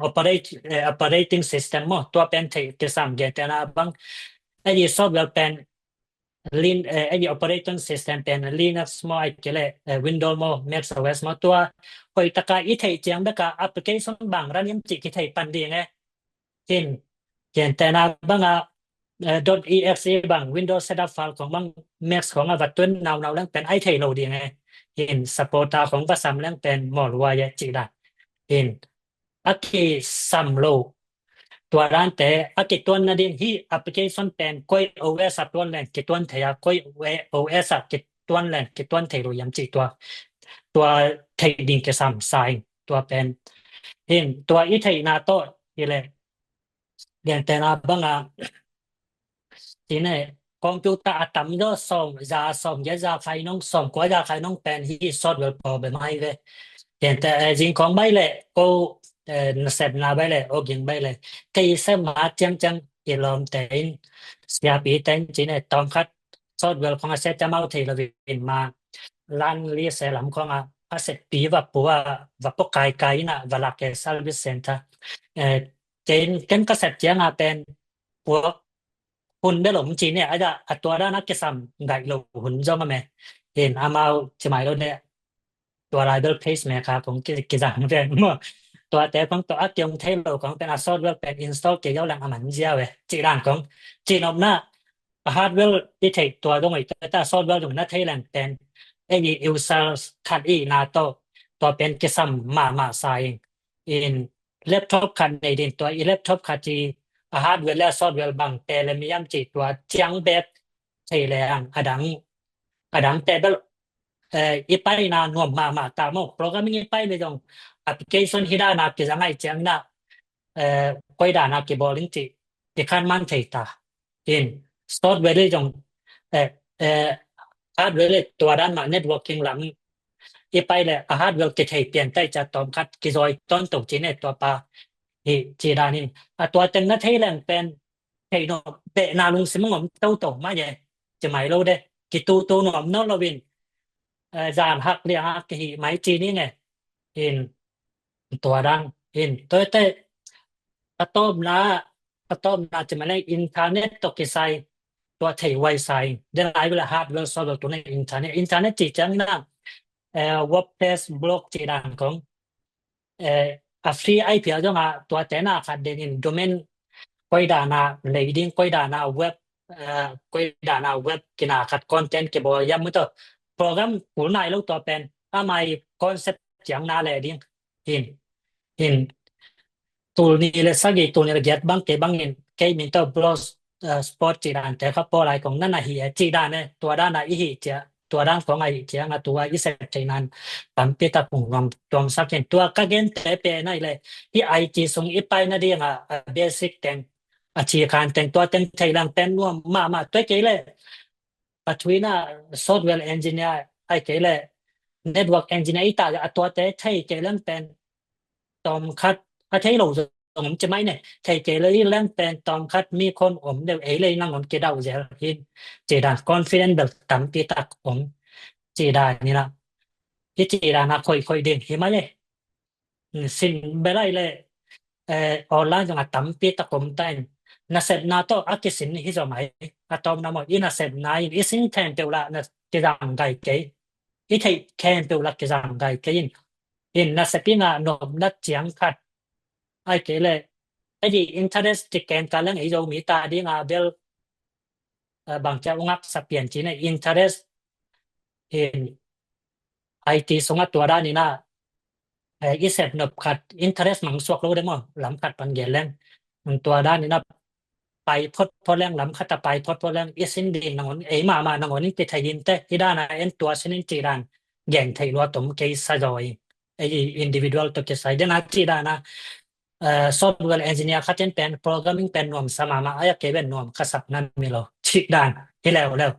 operate operating system mo tua pen thei ke sam ge te na bang Ai software pen Lin ai operating system pen Linux mo ai kele Windows mo Mac O S mo tua. Hoi taka i thei ciang beka application bang ran yam ci ki thei pan ding e. Hin ken tena banga dot exe bang Windows setup file khong bang Mac khong a vatun nau nau lang pen ai thei lo ding e. ເຫັນ supporter ຂອງພາສາແລງເປັນ malware ຈິດາ ເຫັນ ອາກິສຳໂລ ຕົວດ້ານແຕ່ ອາກິຕົນນະດິນ ຮີ application ເປັນ ໂກຍ ໂອເອສ ຕົວແລງ ກິຕົນເທຍ ໂກຍ ໂອເອສ ກິຕົນແລງ ກິຕົນເທໂລ ຍຳຈິຕົວ ຕົວເທດິງ ກິສຳຊາຍ ຕົວເປັນ ເຫັນ ຕົວ ອີເທຍນາໂຕ ອີແລ ແດງແຕ່ນາບັງອາ ທີນີ້ ຄອມພິວເຕີອາຕຳໂຍສອງ ຢາສອງ ຢາ ຢາໄຄນົງສອງ ກວ່າຢາໄຄນົງແປນ ຮີ ຊອບແວລ ປອບແບບໃໝ່ເວ ແດງແຕ່ ເອີ ຍິງຂອງໃບແລ ໂກ ເອີ ເຊັບນາໃບແລ ໂອ ຍິງໃບແລ ໄກເຊັບມາຈຽງຈັງ ອີລອມແຕ່ ເສຍປີແຕ່ງຈີເນ ຕອມຄັດ ຊອບແວລຂອງອາເຊດຈະເມົາເທລະວິນມາ ລານລີເຊລຳຂອງອາເຊດປີ ວະປົວ ວະປົກກາຍກາຍນະ ວະລາເກຊາວິເຊນທາ ເອີ ເກນ ເກນກະແສດຈຽງອາແປນ ປວກ ຮຸນເບລົມຈີເນ ອາຈະ ອາຕົວດ້ານອາເກສຳໄດໂລຮຸນຈອງອາແມ ເຫັນອາມາວຈະໝາຍໂລເນ ຕົວລາຍເບລເພຈແມຄາຂອງກິ ກິຈະຫາງແດງ ຕົວແຕ່ຂອງຕົວອາກຽງເທໂລຂອງເປັນອາຊອດເວລເປັນອິນສະຕໍເກຍອລແລງອາມັນເຈຍເວ ຈີດ້ານຂອງຈີນອບນາ ອາຮາດເວລອີເທກຕົວຕົງໄອຕົວຕາຊອດເວລຕົງນາເທແລງເປັນເອອີ user ຄັນອີນາໂຕ ຕົວເປັນກິສຳມາມາຊາຍ in laptop ຄັນໃນດິນຕົວ in laptop ຄັນທີ່ອາຮາດເວລແລະຊອດເວລບັງແຕ່ແລະມີຍາມຈີຕົວຈຽງແບບ ໃຊ້ແລງອະດັງ ອະດັງແຕ່ແບບ ເອີ ອີໄປນານວມມາມາຕາໂມ ໂປຣແກຣມມິງອີໄປເລີຍຈອງ application ຮີດານາກິຈະໄງຈຽງນາ ເອີ ກອຍດານາກິບໍລິງຈິ ຕິຄັນມັນໄທຕາ ເຫັນ ຊອດເວລເລີຍຈອງ ເອີ ເອີ ຮາດເວລເລີຍຕົວດ້ານມາ networking ລຳ ອີໄປແລະ ອາຮາດເວລກິໄທປ່ຽນໄຕຈະຕອມຄັດກິຈອຍຕອນຕົງຈີເນຕົວປາ ເຮ ຈີດານິນ ອາຕົວເຕັງນາໄທແລງແປນ ເຮັດເນາະ ເບະນາລຸງຊິມະງອມເຕົ້າໂຕມາເຢ ຈະໄມໂລເດ ກິຕູໂຕນອມເນາະລະວິນ ເອີ ຢານຮັກລຽງຮັກກະຫິໄມຈີນີ້ແງ ເຫັນ ຕົວດັງ ເຫັນ ໂຕເຕ ອາໂຕມນາ ອາໂຕມນາຈະມາແລງອິນເຕີເນັດໂຕກິໄຊ ຕົວໄທໄວໄຊ ເດນາຍເວລາຮາດເວລາຊອດໂຕໃນອິນເຕີເນັດ ອິນເຕີເນັດຈີຈັງນາ ເອີ WordPress blog ຈີດານຂອງ ເອີ ອາຟຣີໄອພີອາຈອງອາຕົວແຕນາຄັດເດນິນໂດເມນ ກອຍດານາເລດິງ ກອຍດານາເວັບ ເອີ ກອຍດານາເວັບກິນາຄັດຄອນເທັນກິບໍຍາມມື້ໂຕ ໂປຣແກຣມກູນາຍໂລກຕົວແປນ ອາໄມຄອນເຊັບຈຽງນາເລດິງ ເຫັນ ເຫັນ Tool ni le sagi, tool ni le giat bang ke bangin, kei min tau blos, eh, spot ຈີດານ ແຕ່ເຂົາບໍ່ຫຼາຍຂອງນັ້ນນະ ເຮ ຈີດານ ຕົວດ້ານນະ ອີ ເຮ ຈະ ຕົວດ້ານຂອງໄອ ເຮ ນະ ຕົວ ອີ ເຊັບ ໃຈນັ້ນ ຕຳ ປີຕະ ປຸງ ລອງ ຕອມ ສັກ ເຫັນ ຕົວ ກະ ເກນ ແຕ່ ເປ ໃນ ແລະ ທີ່ ໄອ ຈີ ສູງ ອີ ໄປ ນະ ເດ ອາ ເບຊິກ ແຕ່ງ ອາ ຈີ ຄານ ແຕ່ງ ຕົວ ແຕ່ງ ໄທ ລາງ ແປນ ນວມ ມາ ມາ ຕົວ ເກ ແລະ Katrina software engineer ໄອເກແລະ network engineer ອີຕາອາຕົວແຕ່ໄທເກແລງແປນຕອມຄັດອາໄທໂລຈະໄມແນໄທເກເລີແລງແປນຕອມຄັດມີຄົນອົມເດວເອເລນາງອົນເກດາວແຈເຫັນເຈດານ confident ເບລຕຳປີຕາກອົມເຈດານີ້ລະ ເຈດານາຄົຍຄົຍເດງເຮມາເລ ອືມ ຊິນເບໄລແລ ເອີ ອອນລາຍຈະມາຕຳປີຕະກົມແຕນ ນາເຊັບນາໂຕອາກິຊິນຮິຊອມໄອ ອາຕອມນາມອນ ອີນາເຊັບນາ ອີຊິນແທນເປວລາ ນາ ເຈດາງໄກເກ ອີໄທແຄນເປວລາ ເຈດາງໄກເກ ອີນ ນາເຊັບປີນາ ນອມ ນາຈຽງຄັດ ໄອເກແລ ໄອດີ interest ຈິແກນກາແລງ ອີໂຍ ມີຕາດີງາເບລ ເອີ ບາງຈາອຸງັກສະປຽນຈີນ interest ເຫັນ ໄອ ຕີ ສົງ ອາຕົວດານີນາ ເອີ ອີເຊັບ ນອບ ຄັດ interest ມັງສວກໂລເດມອ ລຳຄັດປັນເກແລງ ມັນຕົວດານີນາ ໄປພົດໂພແລງ ລຳຄັດຕະໄປພົດໂພແລງ ອີຊິນດີນາງອນ ເອ ມາ ມາ ນາງອນ ນິຕິໄທຍິນເຕ ອີດານາ ເອັນ ຕົວ ຊະນິນ ຈີດານ ແກງໄທລົວຕົມ ເກສະຈອຍ ເອ individual ຕົວເກໄຊ ເດນາ ຈີດານາ ເອີ software engineer ຄັດເຈັນແປນ programming ແປນນວມ ສະມາມາ ອາຍາເກເວັນນວມ ຄະສັກ ນາເມໂລ ຈິດານ ເຮແລ້ວ ແລ້ວ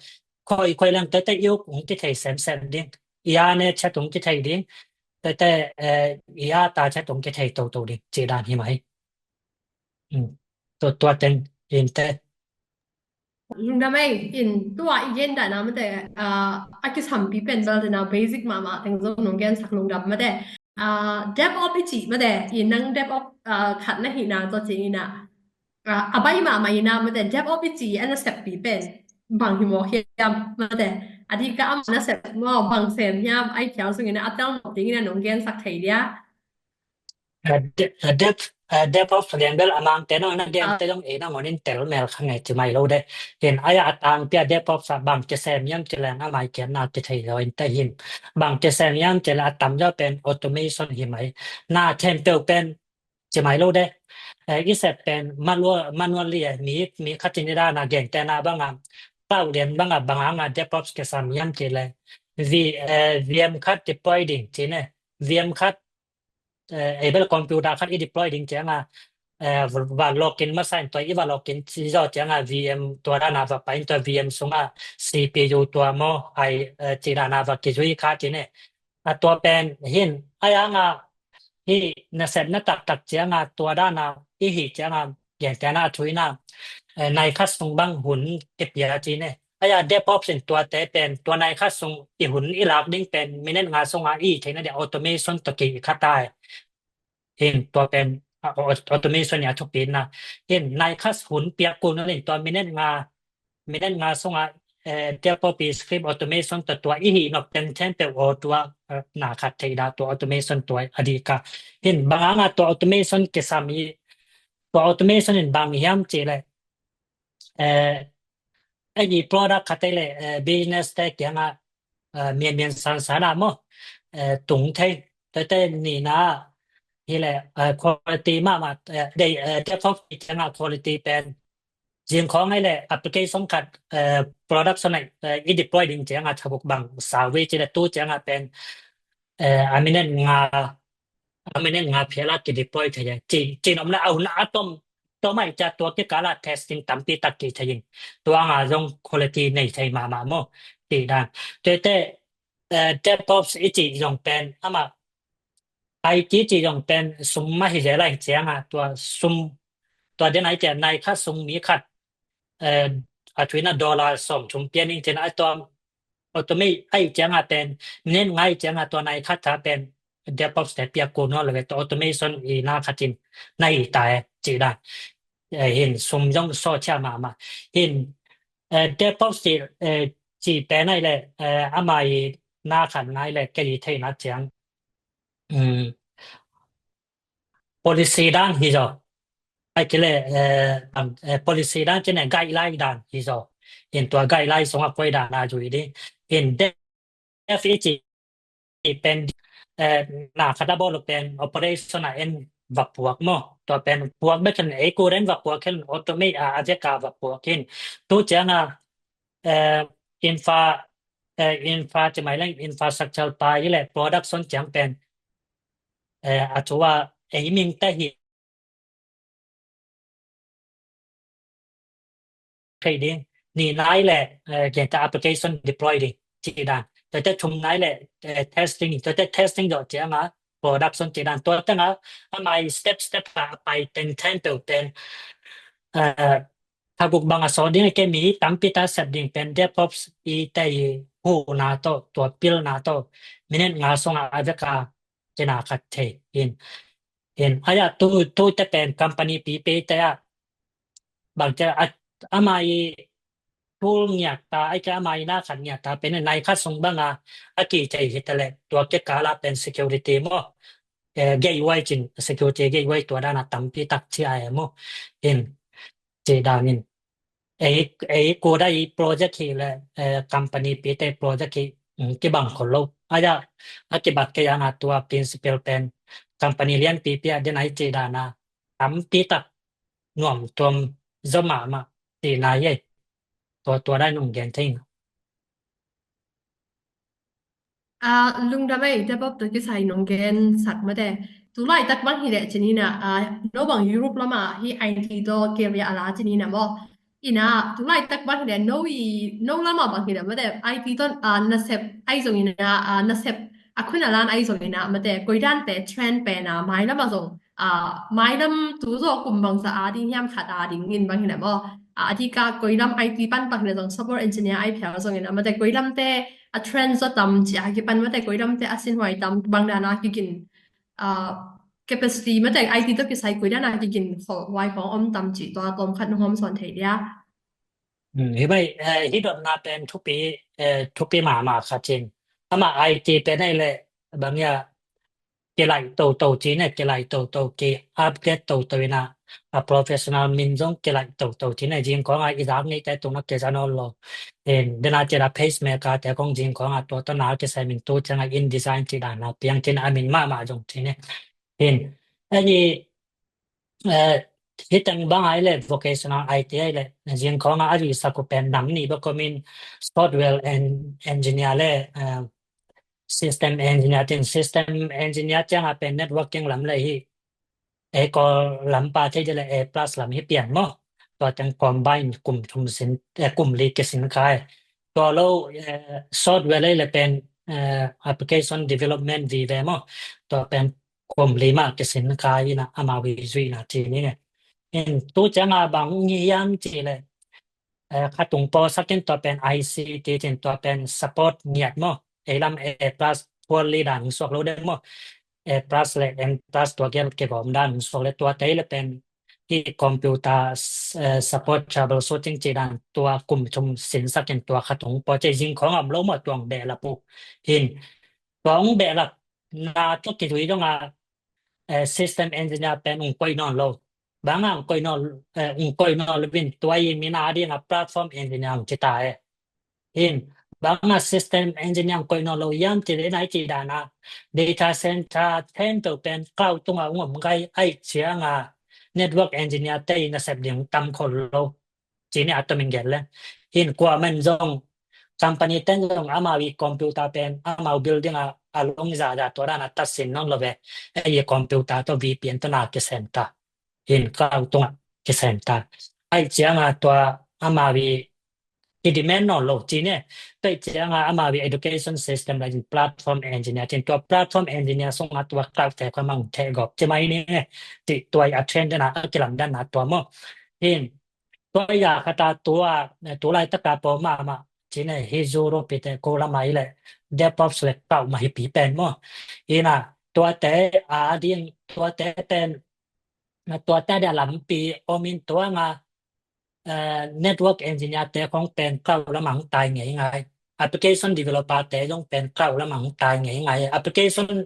ຄອຍ ຄອຍແລງ ແຕ່ ແຕ່ ອີ ອົງ ເຈໄທ ແຊມ ແຊມ ດິງ ອີ ອາ ເນ ແຊ ຕົງ ເຈໄທ ດິງ ແຕ່ ແຕ່ ເອີ ອີ ອາ ຕາ ແຊ ຕົງ ເຈໄທ ໂຕ ໂຕ ດິງ ຈີດານ ເຮໄມ ອືມ ຕົວ ຕົວແຕ່ງ ເຫັນແຕ່ Lungdam ei, in tua igen dana mate, ah, aki sampi pen bel dana basic mama teng zo nung gen sak lungdam mate. Ah, DevOps ichi mate, in nang DevOps, ah, khat na hi na to chi ina. Ah, abai mama ina mate, DevOps ichi ana sepi pen. Bang hi mo hiam mate. Adi ka ama na sep mo bang sem hiam ai khial sung ina atel mo ting ina nung gen sak thei dia. Ah, de-, ah, dev DevOps ເລື່ອງເບລອາມາງແຕ່ນ້ອຍນະ ເດນແຕ່ຕ້ອງເອນະໝໍນິນແຕ່ລະແມວຂ້າງໃນຈະໄໝໂລເດ ເຫັນອາຍາອາຕາງເປຍ DevOps ບາງຈະແຊມຢ້ຳຈະແລງອາໄມເກັນນາຈະໄທລອຍແຕ່ຫີນ ບາງຈະແຊມຢ້ຳຈະແລງອາຕຳຍອດເປັນ automation ຫິໄມ ໜ້າແທມເປີເປັນ ຈະໄໝໂລເດ ເອີ ອີເຊັບເປັນ manual manual ເລຍ ມີ ມີຄັດຈິນດານາແກງແຕ່ນາບາງອາ ເປົ່າລຽນບາງອາ ບາງອາ DevOps ກະສາມຢ້ຳຈະແລງ V ເອີ VM ຄັດ deploy ດິງຈີເນ VM ຄັດ ເອີ able computer ຄັດ deploy ດິງຈຽງອາ ເອີ ວ່າ login ມາໃສ່ຕົວ ອີວ່າ login ຊິເຈົ້າຈຽງອາ VM ຕົວດານາວ່າໄປຕົວ VM ຊຸງອາ CPU ຕົວມໍໄອ ເອີ ຈີດານາວ່າກິຈຸຍຄາຈີເນ ອາ ຕົວແປນ ເຫັນ ອາຍາງອາ ຮີ ນະເຊັບ ນະຕັກ ຕັກຈຽງອາ ຕົວດານາ ອີຮີຈຽງອາ ແກງແຕ່ນາ ທຸຍນາ ເອີ ໃນຄັດຊຸງບັງຮຸນ ເກັບເບຍຈີເນ ອາຍາ DevOps ເປັນຕົວແຕ່ແປນ ຕົວໃນຄັດຊຸງ ອີຮຸນ ອີລາກດິງແປນ ມີເນັດງາຊົງອາ ອີເທັກນິກ automation ຕະກີຄາຕາຍ ເຫັນຕົວແປນ ອາ automation ຍາທຸກປີນະ ເຫັນໃນຄັດຮຸນປຽກກູນເຫັນຕົວ ມີເນັດງາ ມີເນັດງາຊົງອາ ເອີ ເດວໂປປີສະຄຣິບ automation ຕົວ ຕົວ ອີຮີນອກເຕັມແທນແປໂອຕົວ ເອີ ໜ້າຄັດເທດາ ຕົວ automation ຕົວອະດີກາ ເຫັນບາງອາຕົວ automation ເກສາມີ ຕົວ automation ເຫັນບາງຮຽມເຈແລ ເອີ ໄອ້ product ຄະແຕ່ແລ ເອີ business ແຕ່ກຽງອະ ເອີ ມຽນ ມຽນສານສານາເມາະ ເອີ ຕຸງໄທ ແຕ່ແຕ່ນີ້ນາ ນີ້ແຫຼະ ເອີ quality ມາ ມາ ເອີ ໄດ້ ເອີ ແຕ່ຂອງກຽງອະ quality ແປນ ຈຽງຂອງໃຫ້ແລະ application ຄັດ ເອີ production ໃຫ້ ເອີ deploy ດິງຈຽງອະ ທະບຸກບັງ ສາເວຈະລະຕູຈຽງອະ ແປນ ເອີ ອາມິເນັດງາ ອາມິເນັດງາເພລາກິ deploy ທະຍາຍ ຈີ ຈີນອມລະເອົານະອາຕົມ ຕົວໃໝ່ຈາກຕົວກິກາລາ testing ຕຳປີຕັກກີທະຍິງ ຕົວງາຍົງ quality ໃນໄທມາມາໂມ ຕີດານ ເຕເຕ ເອີ DevOps ອີຈີຍົງແປນ ອາມາ ໄອຈີຈີຍົງແປນ ຊຸມມະຫິເຈໄລຈຽງອາ ຕົວຊຸມ ຕົວເດນໄອຈຽງໃນຄັດຊຸງມີຄັດ ເອີ ອາທຸຍນະ ໂດລາ ສອງຊຸມປຽນ ເຈັນອາຕອມ automate ໄອຈຽງອາແປນ ເນັ້ນໄງຈຽງອາຕົວໃນຄັດທາແປນ DevOps ແຕ່ປຽກກູນອນລະເວ automation ອີນາຄາຈິນ ໃນຕາຍຈີດາ ເອີ ເຫັນຊຸມຍົງໂຊເຊຍມາ ມາ ເຫັນ ເອີ DevOps ຈີ ເອີ ຈີແປນໃນແລະ ເອີ ອາມາອີນາຄັນໃນແລະ ກະອີໄທນາຈຽງ ອືມ policy ດານຮີໂຈ ໄອເກເລ ເອີ ເອີ policy ດານເຈເນ guideline ດານຮີໂຈ ເຫັນຕົວ guideline ສົງອາກອຍດານອາຢູ່ດີ ເຫັນ DevOps ເປັນ ເອີ ໜ້າຄາດາໂບລົເປັນ operational and ວັກພວກເນາະ ຕົວເປັນພວກເບເຄັນເອກູເຣນວັກພວກເຄັນ automate ອາ ອາເຈກາວັກພວກເຫັນ ຕູຈຽງອາ ເອີ infra ເອີ infra ຈະໝາຍເລື່ອງ infrastructure ປາຍແລະ production ຈຽງເປັນ ເອີ ອາໂທວາ ເອມິງແຕ່ຮີ trading ນີ້ນາຍແລະ ເອີ ກຽງແຕ່ application deploy ດີ ຈີດານ ແຕ່ແຕ່ຊຸມນາຍແລະ ເອີ testing ແຕ່ແຕ່ testing ດອກຈຽງອາ production ຈີດານ ຕົວແຕ່ງອາ ອາໄມ step step ອາໄປເຕັນແທນເຕີເຕັນ ເອີ ທາບຸກບັງອາສອນດີເກມີຕຳປີຕາແຊບດິງເປັນ DevOps ອີແຕ່ ຫູນາໂຕ ຕົວປິລນາໂຕ ມິເນັດງາຊົງອາເວກາ ເຈນາຄັດເທ ເຫັນ ເຫັນ ອາຍາຕູ ຕູແຕ່ເປັນ company ປີເປແຕ່ ບາງຈະ ອາ ອາໄມ ທູລງຽກຕາ ໄອຈະອາໄມນາຄັນງຽກຕາ ເປັນໃນຄັດຊົງບາງອາ ອາກີໃຈເຮັດແລະ ຕົວເກກາລາເປັນ security ເມາະ ເອີ gateway ຈິນ security gateway ຕົວດານາຕຳປີຕັກ ທີໄອເມາະ ເຫັນ ເຈດານິນ ເອ ເອໂກໄດ project ເຄແລະ ເອີ company ປີເຕ project ເຄ ອືມ ກິບັງຄົນໂລກ ອາຍາ ອາກິບັດກະຍານາ ຕົວ principal ເປັນ company ລຽນປີເປຍ ເດນໄອ ເຈດານາ ຕຳປີຕັກ ນວມຕົວມ ຈະມາມາ ຕີນາເຢ ຕົວ ຕົວໄດ້ນົງແກນເທັງ ອາ ລຸງດຳໄອ ແຕ່ບອບຕົວກິໄຊນົງແກນສັກມາແຕ່ ຕຸໄລຕັກບັງຮີແດຈະນີ້ນະ ອາ ໂນບັງຢູໂຣບລະມາ ຮີໄອທີໂຕເກເລອາລາຈະນີ້ນະບໍ ອີນາ ຕຸໄລຕັກບັງຮີແດ ໂນອີ ໂນລະມາບັງຮີແດ ມາແຕ່ໄອທີໂຕ ອາ ນະເຊັບ ໄອຊົງອີນາ ອາ ນະເຊັບ ອາຄຸນອາລານ ໄອຊົງອີນາ ມາແຕ່ກົຍດານແປ trend ແປນາ ມາຍລະມາຊົງ ອາ ມາຍລຳຕູໂຈກຸມບັງສະອາດ ດິງຮຽມຂາດອາ ດິງເງິນບັງຮີແດບໍ ອາ ອາທິກາກົຍລຳໄອທີປັນບັກເນຈອງ software engineer ໄອແພວ ສົ່ງເງິນອາມາແຕ່ກົຍລຳແຕ່ ອາ trend ໂຈຕຳ ຈະອາກິປັນມາແຕ່ກົຍລຳແຕ່ອາຊິນຫວາຍຕຳ ບັງດານາກິກິນ ອາ capacity ມາແຕ່ໄອທີຕົກກິໄຊ ກົຍດານາກິກິນ ຂໍຫວາຍຂອງອອມຕຳຈີຕົວຕົມຂັດນະຫອມສອນໄທເດຍ ອືມ ເຮັດໄວ້ ເອີ ເຮັດດອນນາແປນທຸກປີ ເອີ ທຸກປີມາ ມາຄາຈິນ ອາມາໄອທີເປັນໄດ້ແລະ ບາງຢ່າ ke lai to to chi ne, ke lai to to, ke upgrade to to ina a professional min jong ke lai to to chi ne, jing khong a i dak ni te tung na ke ja no lo. Hin dena che da pacemaker te khong jing khong a to to na ke sai min tu chang a InDesign chi da na piang chin a min ma ma jong chi ne. Hin ani eh, hi tang bang ai le vocational ITI le, jing khong a aju sa ku pen nam ni ba ko min software en- engineer le eh, system engineer tin, system engineer chang a pen networking lam le hi. E ko lam pa te je le e plus lam hi pian mo. To tang combine kum thum sin eh, kum li ke sin khai. To lo eh, software le le pen eh, application development vi ve mo. To pen kum li ma ke sin khai na ama vi zui na chi ni ne. Hin tu chang a bang ngi yam chi le eh, kha tung po sa ken to pen ICT tin to pen support niat mo. E lam e plus poorly dan suak lo de mo. E plus le M plus to gel ke gom dan suak le to te le pen hi computer eh, support troubleshooting chi dan to kum chum sin sa ken to kha tung po che jing khong am lo mo tuang be la pu. Hin tuang be la na to ke tui dong a eh, system engineer pen ung koi non lo. Bang a ung koi non eh, ung koi non lo bin to i mi na ding a platform engineer ung chi ta e. Hin bang a system engineer ung koi non lo yam chi le nai chi da na data center ten to pen cloud tung a ung om gai ai chiang a network engineer te na sep ding tam khol lo. Chi ni a to min gel le. Hin kwa man jong company ten jong ama vi computer pen ama building a a long ja ja to da na ta sin non lo ve. E ye computer to VPN to na ke center. Hin cloud to ke center. Ai chiang a to ama vi ki demand non lo chi ne. Pe chiang a ama vi education system la platform engineer tin to platform engineer song a to cloud te ko mang te gop chi mai ni ne. Ti to a trend na a ki lam dan na to mo. Hin to ya kha ta to a to lai ta ka po ma ma chi ne hi zu ro pi te ko la mai le. DevOps le cloud ma hi pi pen mo. Ina to te a ding to te pen to te de lam pi o min to nga eh, network engineer te khong pen cloud la mang tai ngai ngai. Application developer te jong pen cloud la mang tai ngai ngai. Application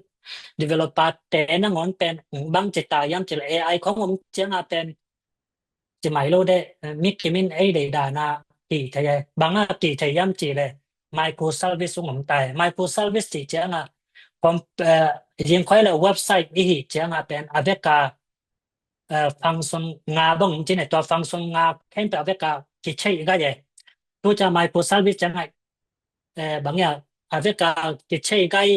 developer te na ngon pen bang chi ta yam chi le AI khong om chiang a pen chi mai lo de eh, mi ki min ei de da na ti te ye. Bang a ti te yam chi le microservice ung om tai. Microservice chi chiang a kom eh, jing khoi le website i hi chiang a pen a vek a eh, function nga bang chi ne to function nga ken pe a vek a ki chei ga ye. Tu cha microservice chiang a eh, bang ya a vek a ki chei ga i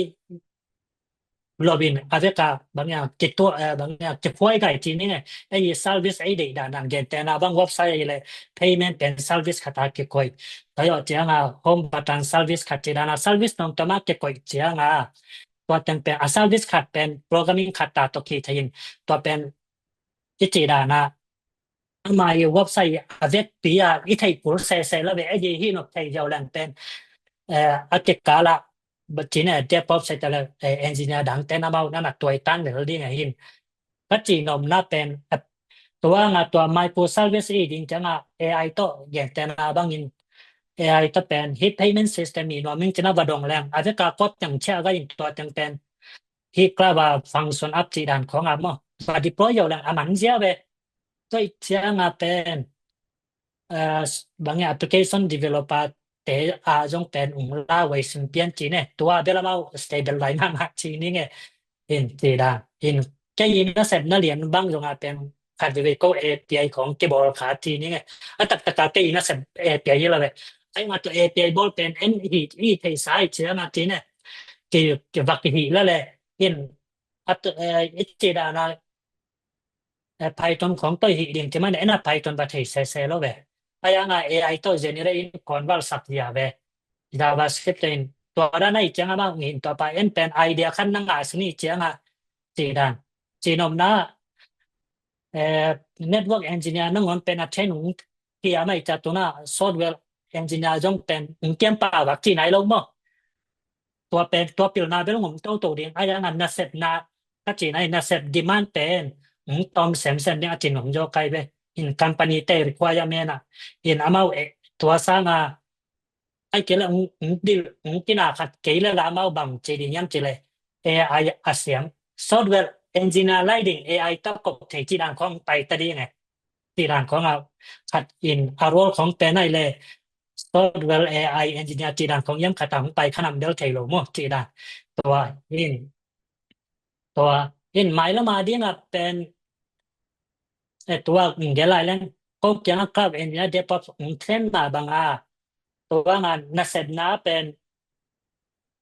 lo bin a vek a bang ya ki to eh, bang ya ki khoi ga i chi ni ne. Ei service ei de da nan gen te na bang website ei le payment pen service kha ta ki khoi. To yo chiang a home button service kha chi da na service nong to ma ki khoi chiang a. To teng pen a service khat pen programming khat ta to ki thain. To pen ki chi da na. Ama i website a vek pi a i thei pul se se la ve a ji hi nok thei jau lang pen. Eh, a ke ka la ba chi ne DevOps se ta la eh, engineer dang te na mau na na toi tan le ding a hin. Ka chi nom na pen eh, to nga to microservice i ding chang a AI to gen te na bang in AI to pen hi payment system i no ming chi na ba dong lang. A vek a kot yang cha ga in to teng pen. Hi kla ba function app chi dan khong a mo. Ba deploy jau lang a man zia ve. Toi chiang a pen eh, bang ya application developer te a jong pen ung la wei sin pian chi ne. To a bela mau stable lai ma ma chi ni nge. Hin chi da. Hin ke ina sep na lian bang jong a pen khat ve ko API khong ke bol kha chi ni nge. A tak tak ke ina sep API la ve. Ai ma to API bol pen en hi i thei sai chiang a chi ne. Ke ke vak hi la le. Hin at eh, chi da na eh, Python khong toi hi ding ti man ena Python ba thei se se lo ve. Ai anga AI to generate in kon val sak ya ve. JavaScript in to da nai chiang a ma ngin to pa en pen idea khan na nga sini chiang a ti dan. Chi nom na eh, network engineer na ngon pen a train ung ti a mai cha to na software engineer jong pen ung tiam pa vak chi nai lo mo. To pen to pil na bel ngom to to ding ai anga na sep na ka chi nai na sep demand pen ung tom sem sem ding a chi nom jo kai ve. In company te requirement a in amau e to sang a ai ke la ung ung dil ung kina khat ke la la amau bang chi ding yam chi le. AI a siam software engineer riding A I ຕະກົບເທ ຈີດານຂອງໄປຕະດີໄງ ຈີດານຂອງເຮົາຂັດອິນອາໂຣລຂອງແປໄນເລ software A I engineer ຈີດານຂອງຢ້ຳຂະຕາຂອງໄປຂະນຳເບວເທໂລໂມ ຈີດານ ຕົວ in ຕົວ in ໄມລະມາດີງະເປັນ ເອ ຕົວ ເດລາຍແລງ ໂກກຽງ cloud engineer DevOps ເທຣນມາບັງອາ ຕົວງານນະເຊັບນາເປັນ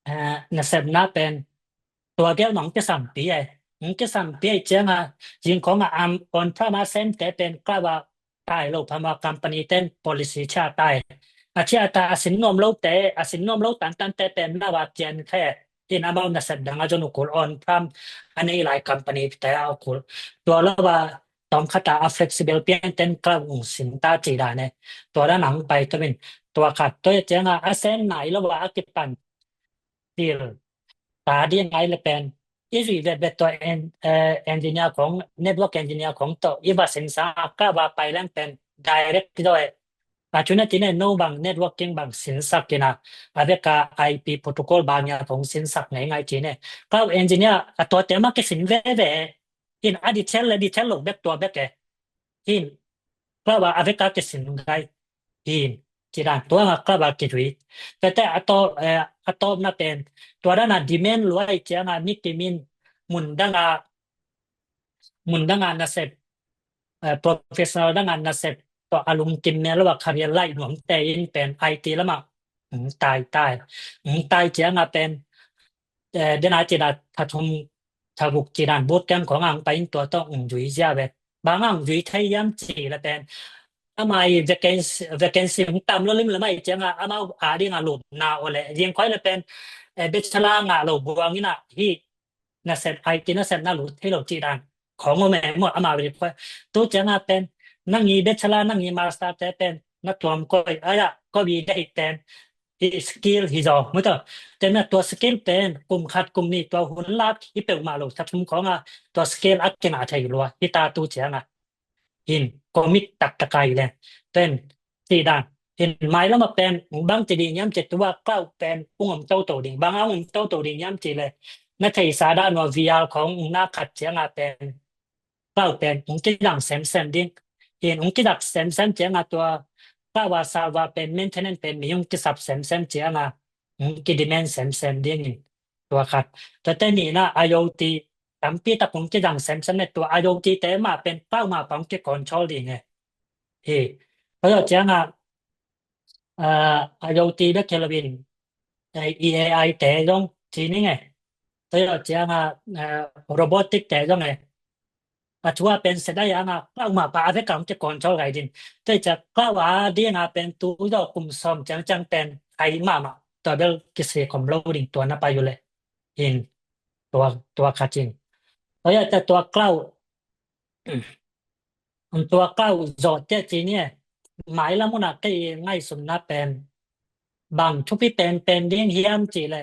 ເອີ ນະເຊັບນາເປັນ ຕົວແກ້ວໜອງຈະສຳປີໄອ ໜອງຈະສຳປີໄອເຈີງາ ຍິງຂອງອາອາມອອນພຣາມາເຊັນແຕ່ເປັນກະວ່າ ຕາຍໂລກ ເພາະວ່າກຳປະນີແຕ່ງ policy ຊາຕາຍ ອາເຊຍຕາອາສິນນວມໂລກແຕ ອາສິນນວມໂລກຕັນຕັນແຕເປັນນາວາຈຽນແທ້ ທີ່ນຳເອົານະເຊັບດັງອາຈົນອຸກຸລອອນພຣາມ ອັນນີ້ຫຼາຍກຳປະນີແຕ່ເອົາກຸລ ຕົວລະວ່າ ຕອມຄາຕາອາ flexible ປ່ຽນແຕ່ນກລາວອຸງສິນຕາຈີດາແນ ຕົວດານຳໄປຕະເວັນ ຕົວຂັດ ຕົວຈຽງອາເຊັນໄນລະວ່າອາກິປັນ Deal ຕາດີໄງລະແປນ Easy Web Web ຕົວ en- ເອີ engineer ຂອງ network engineer ຂອງໂຕ Eva Sensa ກະວ່າໄປແລ້ງແປນ direct ດ້ວຍ Actually ໃນໂນບັງ networking ບັງສິນສັກກິນາ ອາເວກາ IP protocol ບາງຢ່າງຂອງສິນສັກໄງໄງຈີເນ Cloud engineer ອາຕົວແຕມາກະສິນແວແວ in a detail ແລະ detail ລົງແບບຕົວແບບແກ in ກະວ່າອາເວກາກະສິນໄງ in ຈີດານຕົວກະວ່າກິດວິ ແຕ່ແຕ່ອາຕອບ ເອີ ອາຕອບນະເປັນ ຕົວດານະ demand ລວຍ ຈຽງາ ມີກິມິນ ມຸນດັງອາ ມຸນດັງອານນະເຊັບ ເອີ professional ດັງອານນະເຊັບ ຕົວອາລຸງກິມແມ່ນລະວ່າ career line ນວມແຕ່ອິນເປັນ ໄອທີ ລະມາ ອືມ ຕາຍ ຕາຍ ອືມ ຕາຍ ຈຽງອາເປັນ ເອີ ເດນາຈີດາ ທະທຸມ ທະວຸກ ຈີດານ bootcamp ຂອງອາງໄປ ຕົວຕ້ອງ ອືມ ຢຸຍເຈຍເວ ບາງອາງຢຸຍໄທຍາມຈີລະເປັນ ອາມາ vacancy vacancy ຫຶງຕຳລະລຶມລະໄມ ຈຽງອາ ອາມາ ອາດີງາ ໂລບນາໂອແລ ຍິງຄອຍລະເປັນ ເອີ bachelor ງາໂລບວງນີ້ນະ ທີ່ ນະເຊັບ ໄອທີ ນະເຊັບ ນະລຸ ເທໂລຈີດານ ຂອງໂມແມ່ໝົດ ອາມາເວລະ ໂຕຈຽງອາເປັນ ນັງມີ bachelor ນັງມີ master ແຕ່ເປັນ ນະຕົວມກອຍ ອາຍະ ກໍມີໄດ້ເປັນ skill ຮີໂຈ ມື້ເຕີ ແຕ່ແມ່ນຕົວ skill ເປັນ ກຸ່ມຂັດກຸ່ມນີ້ ຕົວຮຸນລາກ ທີ່ເປັນມາໂລ ສະທຸມຂອງອາ ຕົວ skill ອາກິນອາໄທໂລ ທີ່ຕາຕູຈຽງອາ ເຫັນກໍມິດຕັກຕະກາຍແລະ ເປັນ ທີ່ດານ ເຫັນໄມລະມາແປນ ບາງຈະດີຍາມເຈັດຕົວ ກາວແປນ ອຸງອຳເຕົ້າໂຕດີ ບາງອາອຸງອຳເຕົ້າໂຕດີຍາມເຈັດແລະ ນະໄທສາດານວ່າ VR ຂອງອຸງນາຂັດຈຽງອາແປນ ກາວແປນ ອຸງກິດັງແຊມແຊມດິ ເຫັນອຸງກິດັກແຊມແຊມຈຽງອາຕົວ ກາວວ່າຊາວວ່າເປັນ maintenance ເປັນມີອຸງກິສັບແຊມແຊມຈຽງອາ ອືມ ກິດິແມນແຊມແຊມເດງ ຕົວຂັດ ແຕ່ແຕ່ນີ້ນະ IoT ຕຳປີຕະກຸງກິດັງແຊມແຊມໃນຕົວ IoT ແຕ່ມາເປັນເປົ້າມາປອງກິກອນຊອລດີແນ ເອ ເພາະວ່າຈຽງອາ ເອີ IoT ແບບເຄລະວິນ ເອີ AI ແຕ່ຢອງ ທີ່ນີ້ໄງ ເພາະວ່າຈຽງອາ ເອີ robotic ແຕ່ຢອງໄງ ອາ ຖືວ່າເປັນເສດໄດ້ອາງາ ເອົາມາປະອາເວກຳຈະກອນຊອລໄກດິນ ແຕ່ຈະກະວ່າດີນາເປັນຕູຢອກກຸ່ມຊອມ ຈັ່ງຈັ່ງແປນໄທມາມາ ຕົວເບວກິເສຄອມໂລດິງຕົວນະປາຢູ່ແລ ເຫັນຕົວ ຕົວຄາຈິນ ເອີ ແຕ່ຕົວເກົ້າ ຕົວເກົ້າຢອກແຈຈີເນຍ ໝາຍລະມຸນາເກໄງສຸນນະແປນ ບັງທຸປິແປນ ແປນດິງຮຽມຈີແລ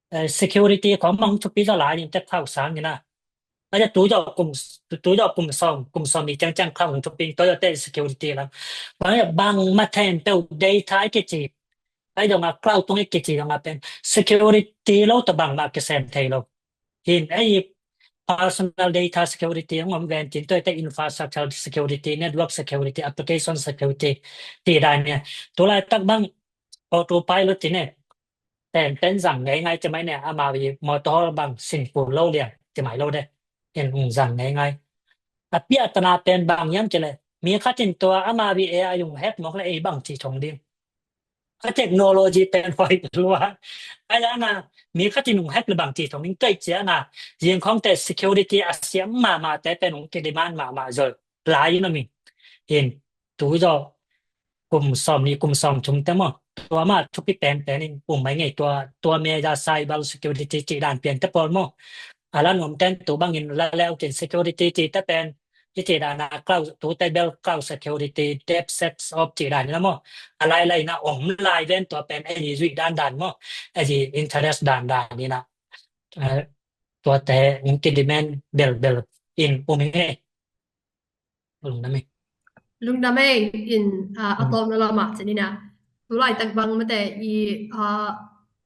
ເອີ security ຂອງມັນທຸປິຈະຫຼາຍນີ້ ແຕ່ເຂົ້າສານນີ້ນະ ອາຈະຕູຢອກກຸ່ມ ຕູຢອກກຸ່ມສອງ ກຸ່ມສອງນີ້ຈັ່ງໆ ເຂົ້າທຸປິໂຕໂຍເຕ security ລະ ບາງ ບາງມາແທນເປັນ data ເກຈີ ໄອ້ດອງອາ cloud ຕົງເອເກຈີດອງອາເປັນ security ໂລຕະບັງມາເກແຊນໄທໂລ ເຫັນໄອ້ personal data security ຂອງມັນແວນຈິນໂຕໂຍເຕ infrastructure security network security application security ທີ່ໄດ້ເນຍ ໂຕລາຍຕັກບັງ autopilot ເນຍ ແຕ່ເປັນຈັ່ງໃດໄງຈະໄໝແນອາມາວີມອໂຕຮອລບັງ ຊິງໂກໂລລຽງຈະໄໝໂລເດ ເຫັນຫຸງຈັ່ງໃດໄງ ອາປິອາຕະນາເປັນບາງຍາມຈະແລ ມີຄາຈິນຕົວອາມາວີເອອາຍຸງແຮກໝອກແລເອບັງຈີທົງດິງ ອາເຕັກໂນໂລຈີເປັນໄວກວ່າ ອາຍານາ ມີຄາຈິນຫຸງແຮກລະບັງຈີທົງດິງ ເກີຍເຈຍນາ ຍິງຂອງແຕ່ security ອາເຊຍມາມາ ແຕ່ເປັນຫຸງເກດີມານມາມາເຈີ ຫຼາຍນະມິ ເຫັນ ຕູໂຍ ກຸ່ມສອມນີ້ ກຸ່ມສອມຊຸມແຕ່ໝໍ ຕົວມາທຸກປີແປນແປນນີ້ ປຸ່ມໄມ້ໄງ ຕົວ ຕົວເມຍາ cyber security ຈີດານປ່ຽນແຕ່ປອນໝໍ ອາລານວມແຕນຕູບັງອິນລະແລ້ວເປັນ security ຈີແຕ່ແປນ ອີເຈດານາ cloud ຕູແຕ່ເບວ cloud security DevSecOps ຈີດານນີ້ລະໝໍ ອາໄລໄລນະ ອົງລາຍແວ່ນຕົວແປນ ໄອນີ້ interest ດານດານນີ້ນະ ຕົວແຕ່ increment ເບວເບວ in ໂອເມ ລຸງນະເມ ລຸງນະເມ in ອາ ອາຕອມນະລະມາຈະນີ້ນະ ໂຕລາຍຕັກບັງມາແຕ່ອີ ອາ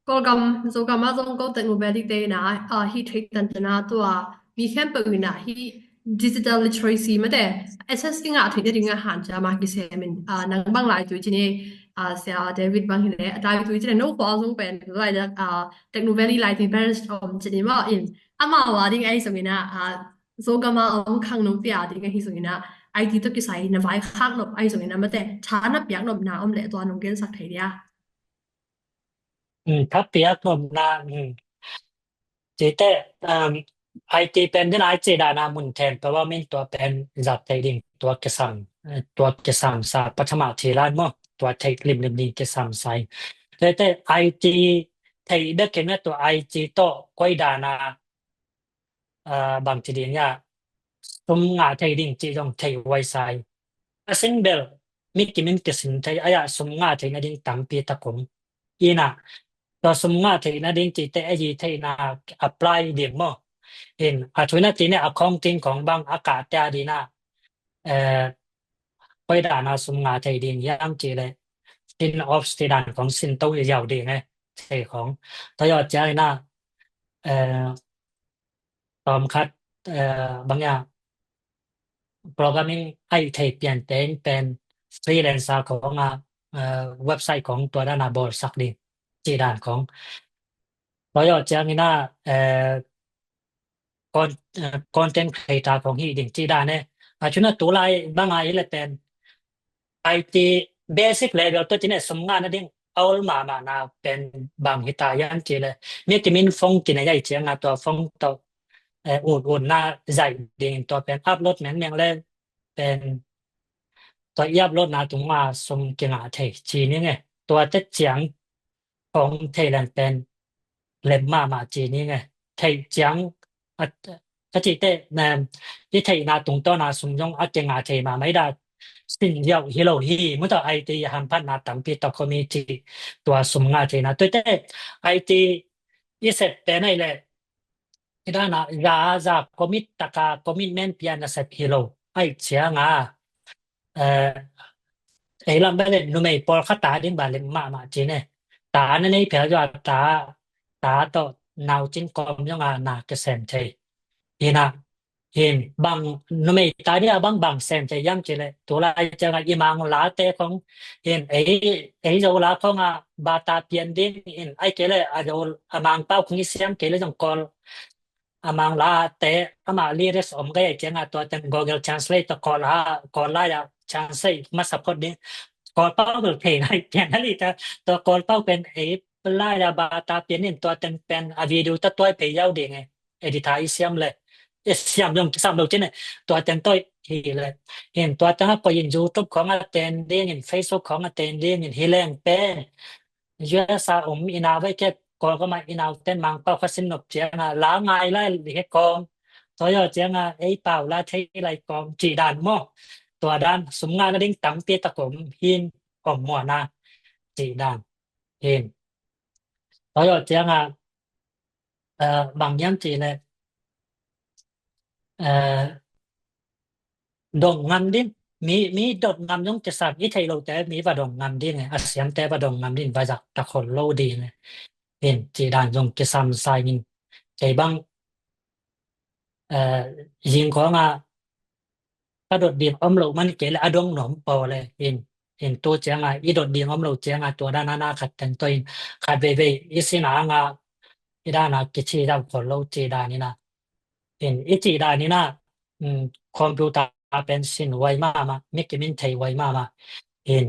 Kawlgam, Zogam a zong ko Teck Novelism te in a, a, hi thei tan tan a tua, mi khempeuh in a hi digital literacy mate, access ding a thei nading a han cha ma kisem in, a, nang bang lai tui chi ni, a, Sia David bang hi le, a, lai tui chi ni no khua zong pen, lai da, a, Teck Novelism lai tui Paris om chi ni ma in, amau a ding ai zong in a, a, Zogam a om khang nong pia ding a hi zong in a, IT to kisai na vai khak nop ai zong in a mate, cha na piak nop na om le tua nong gen sak thei dia. ອືມ ຖ້າປຽບລວມນະ ອືມ ຈີແຕະ ເອີ່ມ ໄອທີເປັນທີ່ຫຼາຍຈີດານາໝຸນແທນ ເພາະວ່າມີຕົວແປນຈາກໄທດິງ ຕົວກະສັງ ເອີ່ ຕົວກະສັງສາປັດຖະມາທີລານເນາະ ຕົວໄທລິມລິມນີ້ກະສັງໄຊ ແຕ່ ແຕ່ໄອທີໄທເດັກເຫັນວ່າຕົວໄອທີໂຕກອຍດານາ ເອີ່ ບາງທີດີນຍາ ຊຸມງາໄທດິງຈີຈອງໄທໄວໄຊ ອາຊິງເບລ ມີກິມິນກະສິນໄທອາຍາ ຊຸມງາໄທນະດິງຕຳປີຕະກົມ ອີນະ ຕົວຊຸມງາໄທນະດິງຈີແຕະອາຢີໄທນາອາປາຍດິງມໍ ເຫັນ ອາທຸນະຕີເນອາຄອງຕິງຂອງບາງອາກາດແຕອາດີນາ ເອີ່ ກອຍດານາຊຸມງາໄທດິງຍາມຈີແລະ ຊິນອອບສະຕິດານຂອງຊິນໂຕຍາວດີໄງ ໄທຂອງ ຕະຍອດຈາຍນາ ເອີ່ ຕອມຄັດ ເອີ່ ບາງຢ່າງ ໂປຣແກຣມມິງ ໄອໄທປ່ຽນແປງເປັນຟຣີແລນເຊີຂອງ ອາ ເອີ່ ເວັບໄຊຂອງຕົວດ້ານອາບໍລິສັດນີ້ ຈີດານຂອງ ໂຕໂຍຈາມິນາ ເອີ່ ຄອນ ເອີ່ ຄອນເທັນຄຣີເອເຕີຂອງຮີດິງຈີດານເນ ອາ ຊຸນະຕູໄລບາງອາອີແລະເປັນ ໄອທີເບສິກເລເວລຕົວຈີເນສຳງານນະດິງ ເອົາມາມານາເປັນບາງຮີຕາຍານຈີແລະ ມີກິມິນຟອງກິນໃຫຍ່ຈຽງອາຕົວຟອງໂຕ ເອີ ອູດອຸນນາໃຫຍ່ດິງຕົວເປັນອັບໂຫຼດແມ່ນແມ່ງແລະ ເປັນຕົວອັບໂຫຼດນາຕຸງມາຊົມກິງາເທຈີນີ້ໄງ ຕົວເຕັດຈຽງຂອງເທແລນເປັນເລັມມາມາຈີນີ້ໄງ ເທຈຽງ ອາ ກະຈິເຕະແນມ ອີເທນາຕຸງໂຕນາຊຸມຍົງອາເກງາເທມາໄມດາ ຊິນຢາວຮິໂຣຮີ ມຸຕະໄອຕີຮຳພັນນາຕັມປີຕະໂຄມີຈີ ຕົວຊຸມງາເທນາ ຕົວເຕະໄອຕີ ອີເຊັດແປໄນແລະ ອີດານາ ຢາ ຢາໂຄມິດຕະກາ ໂຄມິດແມ່ນ ເປັນອາເຊັດຮີໂຣ ໄອເຊຍງາ ເອີ ເອລຳບາເລັນນຸເມ ປອລຄະຕາ ດິງບາເລັນມາມາຈີເນ ຕານະເນ ເພຍຢອດຕາ ຕາໂຕນາວຈິນກອມ ຍອງອານາກະແສນເທ ເຮນາ ເຫັນ ບັງນຸເມ ຕາເນ ບັງ ບັງແສນເທ ຍາມຈີເລ ໂຕລາຍຈະງາ ອີມາງລາເຕຂອງ ເຫັນ ເອ ເອໂຍລາຂອງອາ ບາຕາປຽນດິງ ເຫັນ ໄອເກເລ ອາໂຍ ອາມາງເປົ້າຂອງອີສຽມເກເລ ຈອງກອລ ອາມາງລາແຕ ອາມາລີເຣສອອມໄກແຈງອາຕົວແຕງ Google Translate ຕະກອລາ ກອລາຍາ Translate ມາ support ເດ ກອລເປົ້າເບີເພງໃຫ້ແກນນະລີ ແຕ່ຕົວກອລເປົ້າເປັນເອ ເປັນລາຍາບາຕາເປັນເຫັນຕົວແຕງເປັນອາວີດີໂອຕະຕ້ວຍເພຍາວເດໄງ ເອດິທາອີສຽມເລີຍ ເອສຽມຍົງສາມໂລຈິນ ຕົວແຕງຕ້ອຍເຮເລີຍ ເຫັນຕົວແຕງກໍຍິນ YouTube ຂອງອາແຕນເດ ເຫັນ Facebook ຂອງອາແຕນເດ ເຫັນເຮແລງແປນ ຢູເອສອາອົມອີນາໄວ້ແກ່ກອກະມາອີນາວແຕນມັງເປົາຄາຊິນນົບຈຽງອາລາງາຍລາຍເຮັດກອງ ໂຕຍອດຈຽງອາເອຍປາວລາເທໄລກອງຈີດານມໍ ຕົວດານສຸມງານນະດິງຕຳເປຕະກົມຫີນອອມມົວນາຈີດານຫີນ ໂຕຍອດຈຽງອາ ເອີ ບາງຢ່າງຈີແລະ ເອີ ດົງງຳດິນ ມີ ມີດົງງຳຍົງຈະສາມ ອີໄທໂລແຕ່ມີວ່າດົງງຳດິນ ອາສຽມແຕ່ວ່າດົງງຳດິນ ວ່າຈາກຕະຄົນໂລດີນ ເຫັນຈີດານຍົງຈະສາມສາຍມິນ ໃຈບັງ ເອີ ຍິງຂອງອາ ກະດົດດີນອອມໂລມັນເກແລະອະດົງໜອມປໍແລ ເຫັນ ເຫັນໂຕຈຽງອາ ອີໂດດດີນອອມໂລຈຽງອາ ຕົວດານານາຂັດແຕ່ງຕົວເອງ ຂັດເວເວ ອີຊິນາງາ ອີດານາກິຊີດາວໂຄໂລຈີດານີນາ ເຫັນອີຈີດານີນາ ອືມ ຄອມພິວຕາເປັນຊິນໄວມາມາ ມີກິມິນໄທໄວມາມາ ເຫັນ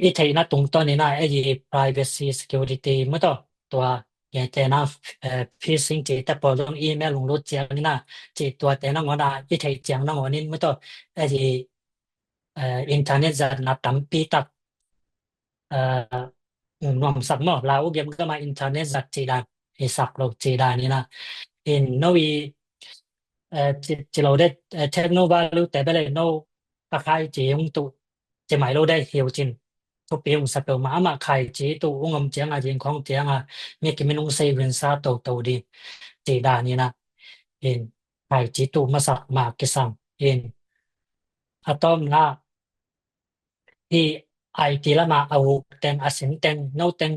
ອີໄທນາຕຸງຕອນນີ້ນາ ເອຈີ privacy security ມື້ຕໍ່ຕົວ ແກແຈນາ ເອີ phishing ຈີ ແຕ່ພໍລົງອີເມລລົງລົດຈຽງນີ້ນາ ຈີຕົວແຕນາງອນາ ອີໄທຈຽງນາງອນນິນ ມື້ຕໍ່ ເອຈີ ເອີ ອິນເຕີເນັດຈານາຕຳປີຕັກ ເອີ ນວມສັກໝໍລາວ ກຽມກະມາອິນເຕີເນັດຈາກຈີດາ ເອສັກໂລກຈີດານີ້ນາ ເຫັນໂນວີ ເອີ ຈິ ຈິໂລເດັດ ເອີ ເທັກໂນວາລູແຕ່ເບເລໂນ ອາຄາຍຈີຮຸງຕຸ ເຈໄມໂລໄດ້ເຮວຈິນ ທຸເປອຸງສະເປີມາອາມະໄຄຈີຕູອຸງອມຈຽງອາຈິງຂອງຈຽງອາ ເມກເມນຸງເຊວິນຊາໂຕໂຕດີ ຈີດານີ້ນະ ເຫັນ ໄຄຈີຕູມາສັກມາກິສັງ ເຫັນ ອາຕອມນາ ທີ່ໄອຕີລະມາອາວຸແຕງອາສິນແຕງໂນແຕງ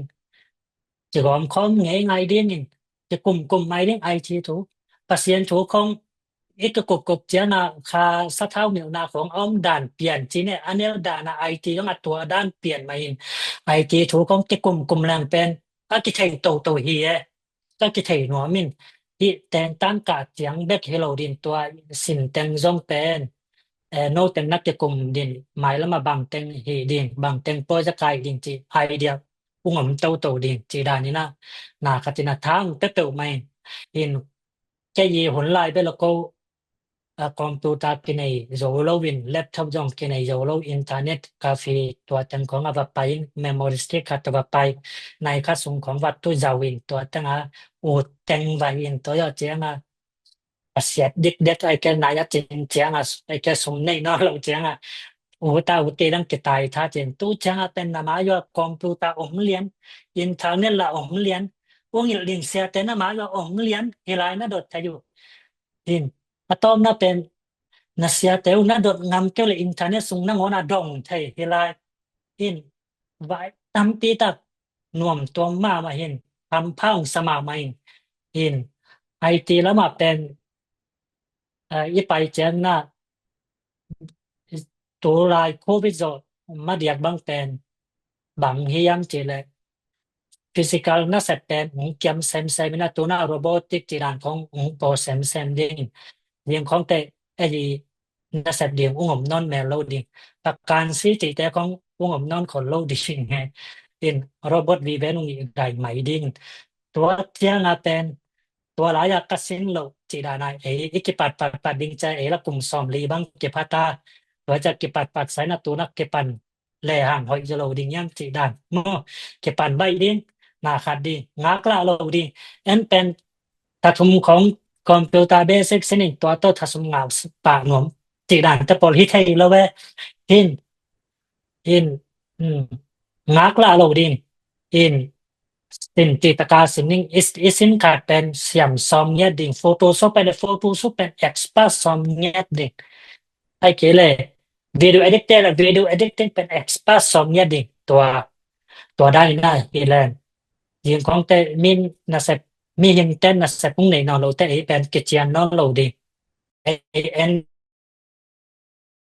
Jerome Khom ngai ngai ding in, je kum kum mai ding ai ti tu. Pasien tu khong ik kup kup jiang a kha sa thau miu na khong om dan pian ji ne, anel dan a ai ti yong a tua dan pian mai in. Ai ti tu khong je kum kum lang pen, ka ki thei to to hi e, ka ki thei nuam in. Hi ten tan ka jiang bek hi lo din tua sin ten zong pen. E, no ten nak je kum din, mai lama bang ten hi din, bang ten po ja kai din ji ai dia. Ung om to to ding ji dan ni na, na kha ti na thang pe pe mai. In ke yi hun lai be lo ko, a, computer ki nei zo lo win, laptop jong ki nei zo lo, internet, cafe, tua teng khong a va pai, memory stick kha tua va pai, nai kha sung khong vat tu za win, tua teng a, u teng va in, tua yo jiang a, a siat dik det ai ke nai a jing jiang a, ai ke sum nei no lo jiang a. U ta u te dang ke tai tha jing tu jiang a pen na ma yo computer om lian, internet la om lian, u ngil ding sia te na ma yo om lian, hi lai na dot ta yu. In, a tom na pen, na sia te u na dot ngam ke le internet sung na ngo na dong thei, hi lai. In, vai tampi tak nuam tuam ma ma hin, tham phang sama ma hin. In, ai ti la ma pen, e, i pai jiang na, tu lai covid zo ma diak bang pen, bang hiam ji le. Physical na sep pen, ung kiam sem sem na tu na robotic ji dan khong ung po sem sem ding. Ding khong te, e, na sep ding ung om non mel lo ding. Pakan si ji te khong ung om non khon lo ding he. In robot vi ven ung i dai mai ding. Tua jiang a pen, tua lai a ka sin lo ji dan a e, i ki pat pat pat ding ja e la kum som li bang ki pata. Tua ja ki pat pat sai na tu na ki pan le hang hoi ja lo ding yang ji dan. Mo, ki pan bai ding, na khat ding, ngak la lo ding. En pen ປະຊຸມຂອງຄອມພິວເຕີເບສິກຊິໜິງ ຕົວໂຕປະຊຸມງານປະໜວມ ຕິດານຕະປົນຮິໄທໂລເວ ເຫັນ ເຫັນ ອືມ ງາກລະໂລດິນ ເຫັນ ສິນຕິຕະກາສິນນິງ ອິດ ອິດສິນຂາດແປນ ສຽມຊອມເງຍດິງ ໂຟໂຕໂຊແປນ ໂຟໂຕໂຊແປນ ເອັກສເປີດຊອມເງຍດິງ ໄອເກເລ ວິດີໂອເອດິດເຕີ ວິດີໂອເອດິດຕິງ ເປັນເອັກສເປີດຊອມເງຍດິງ ຕົວ ຕົວໄດ້ນະ ເຮແລນ Riêng khoáng tệ min na sep, mi hin ten na sep ung nei no lo te e pen ke chian no lo di. E en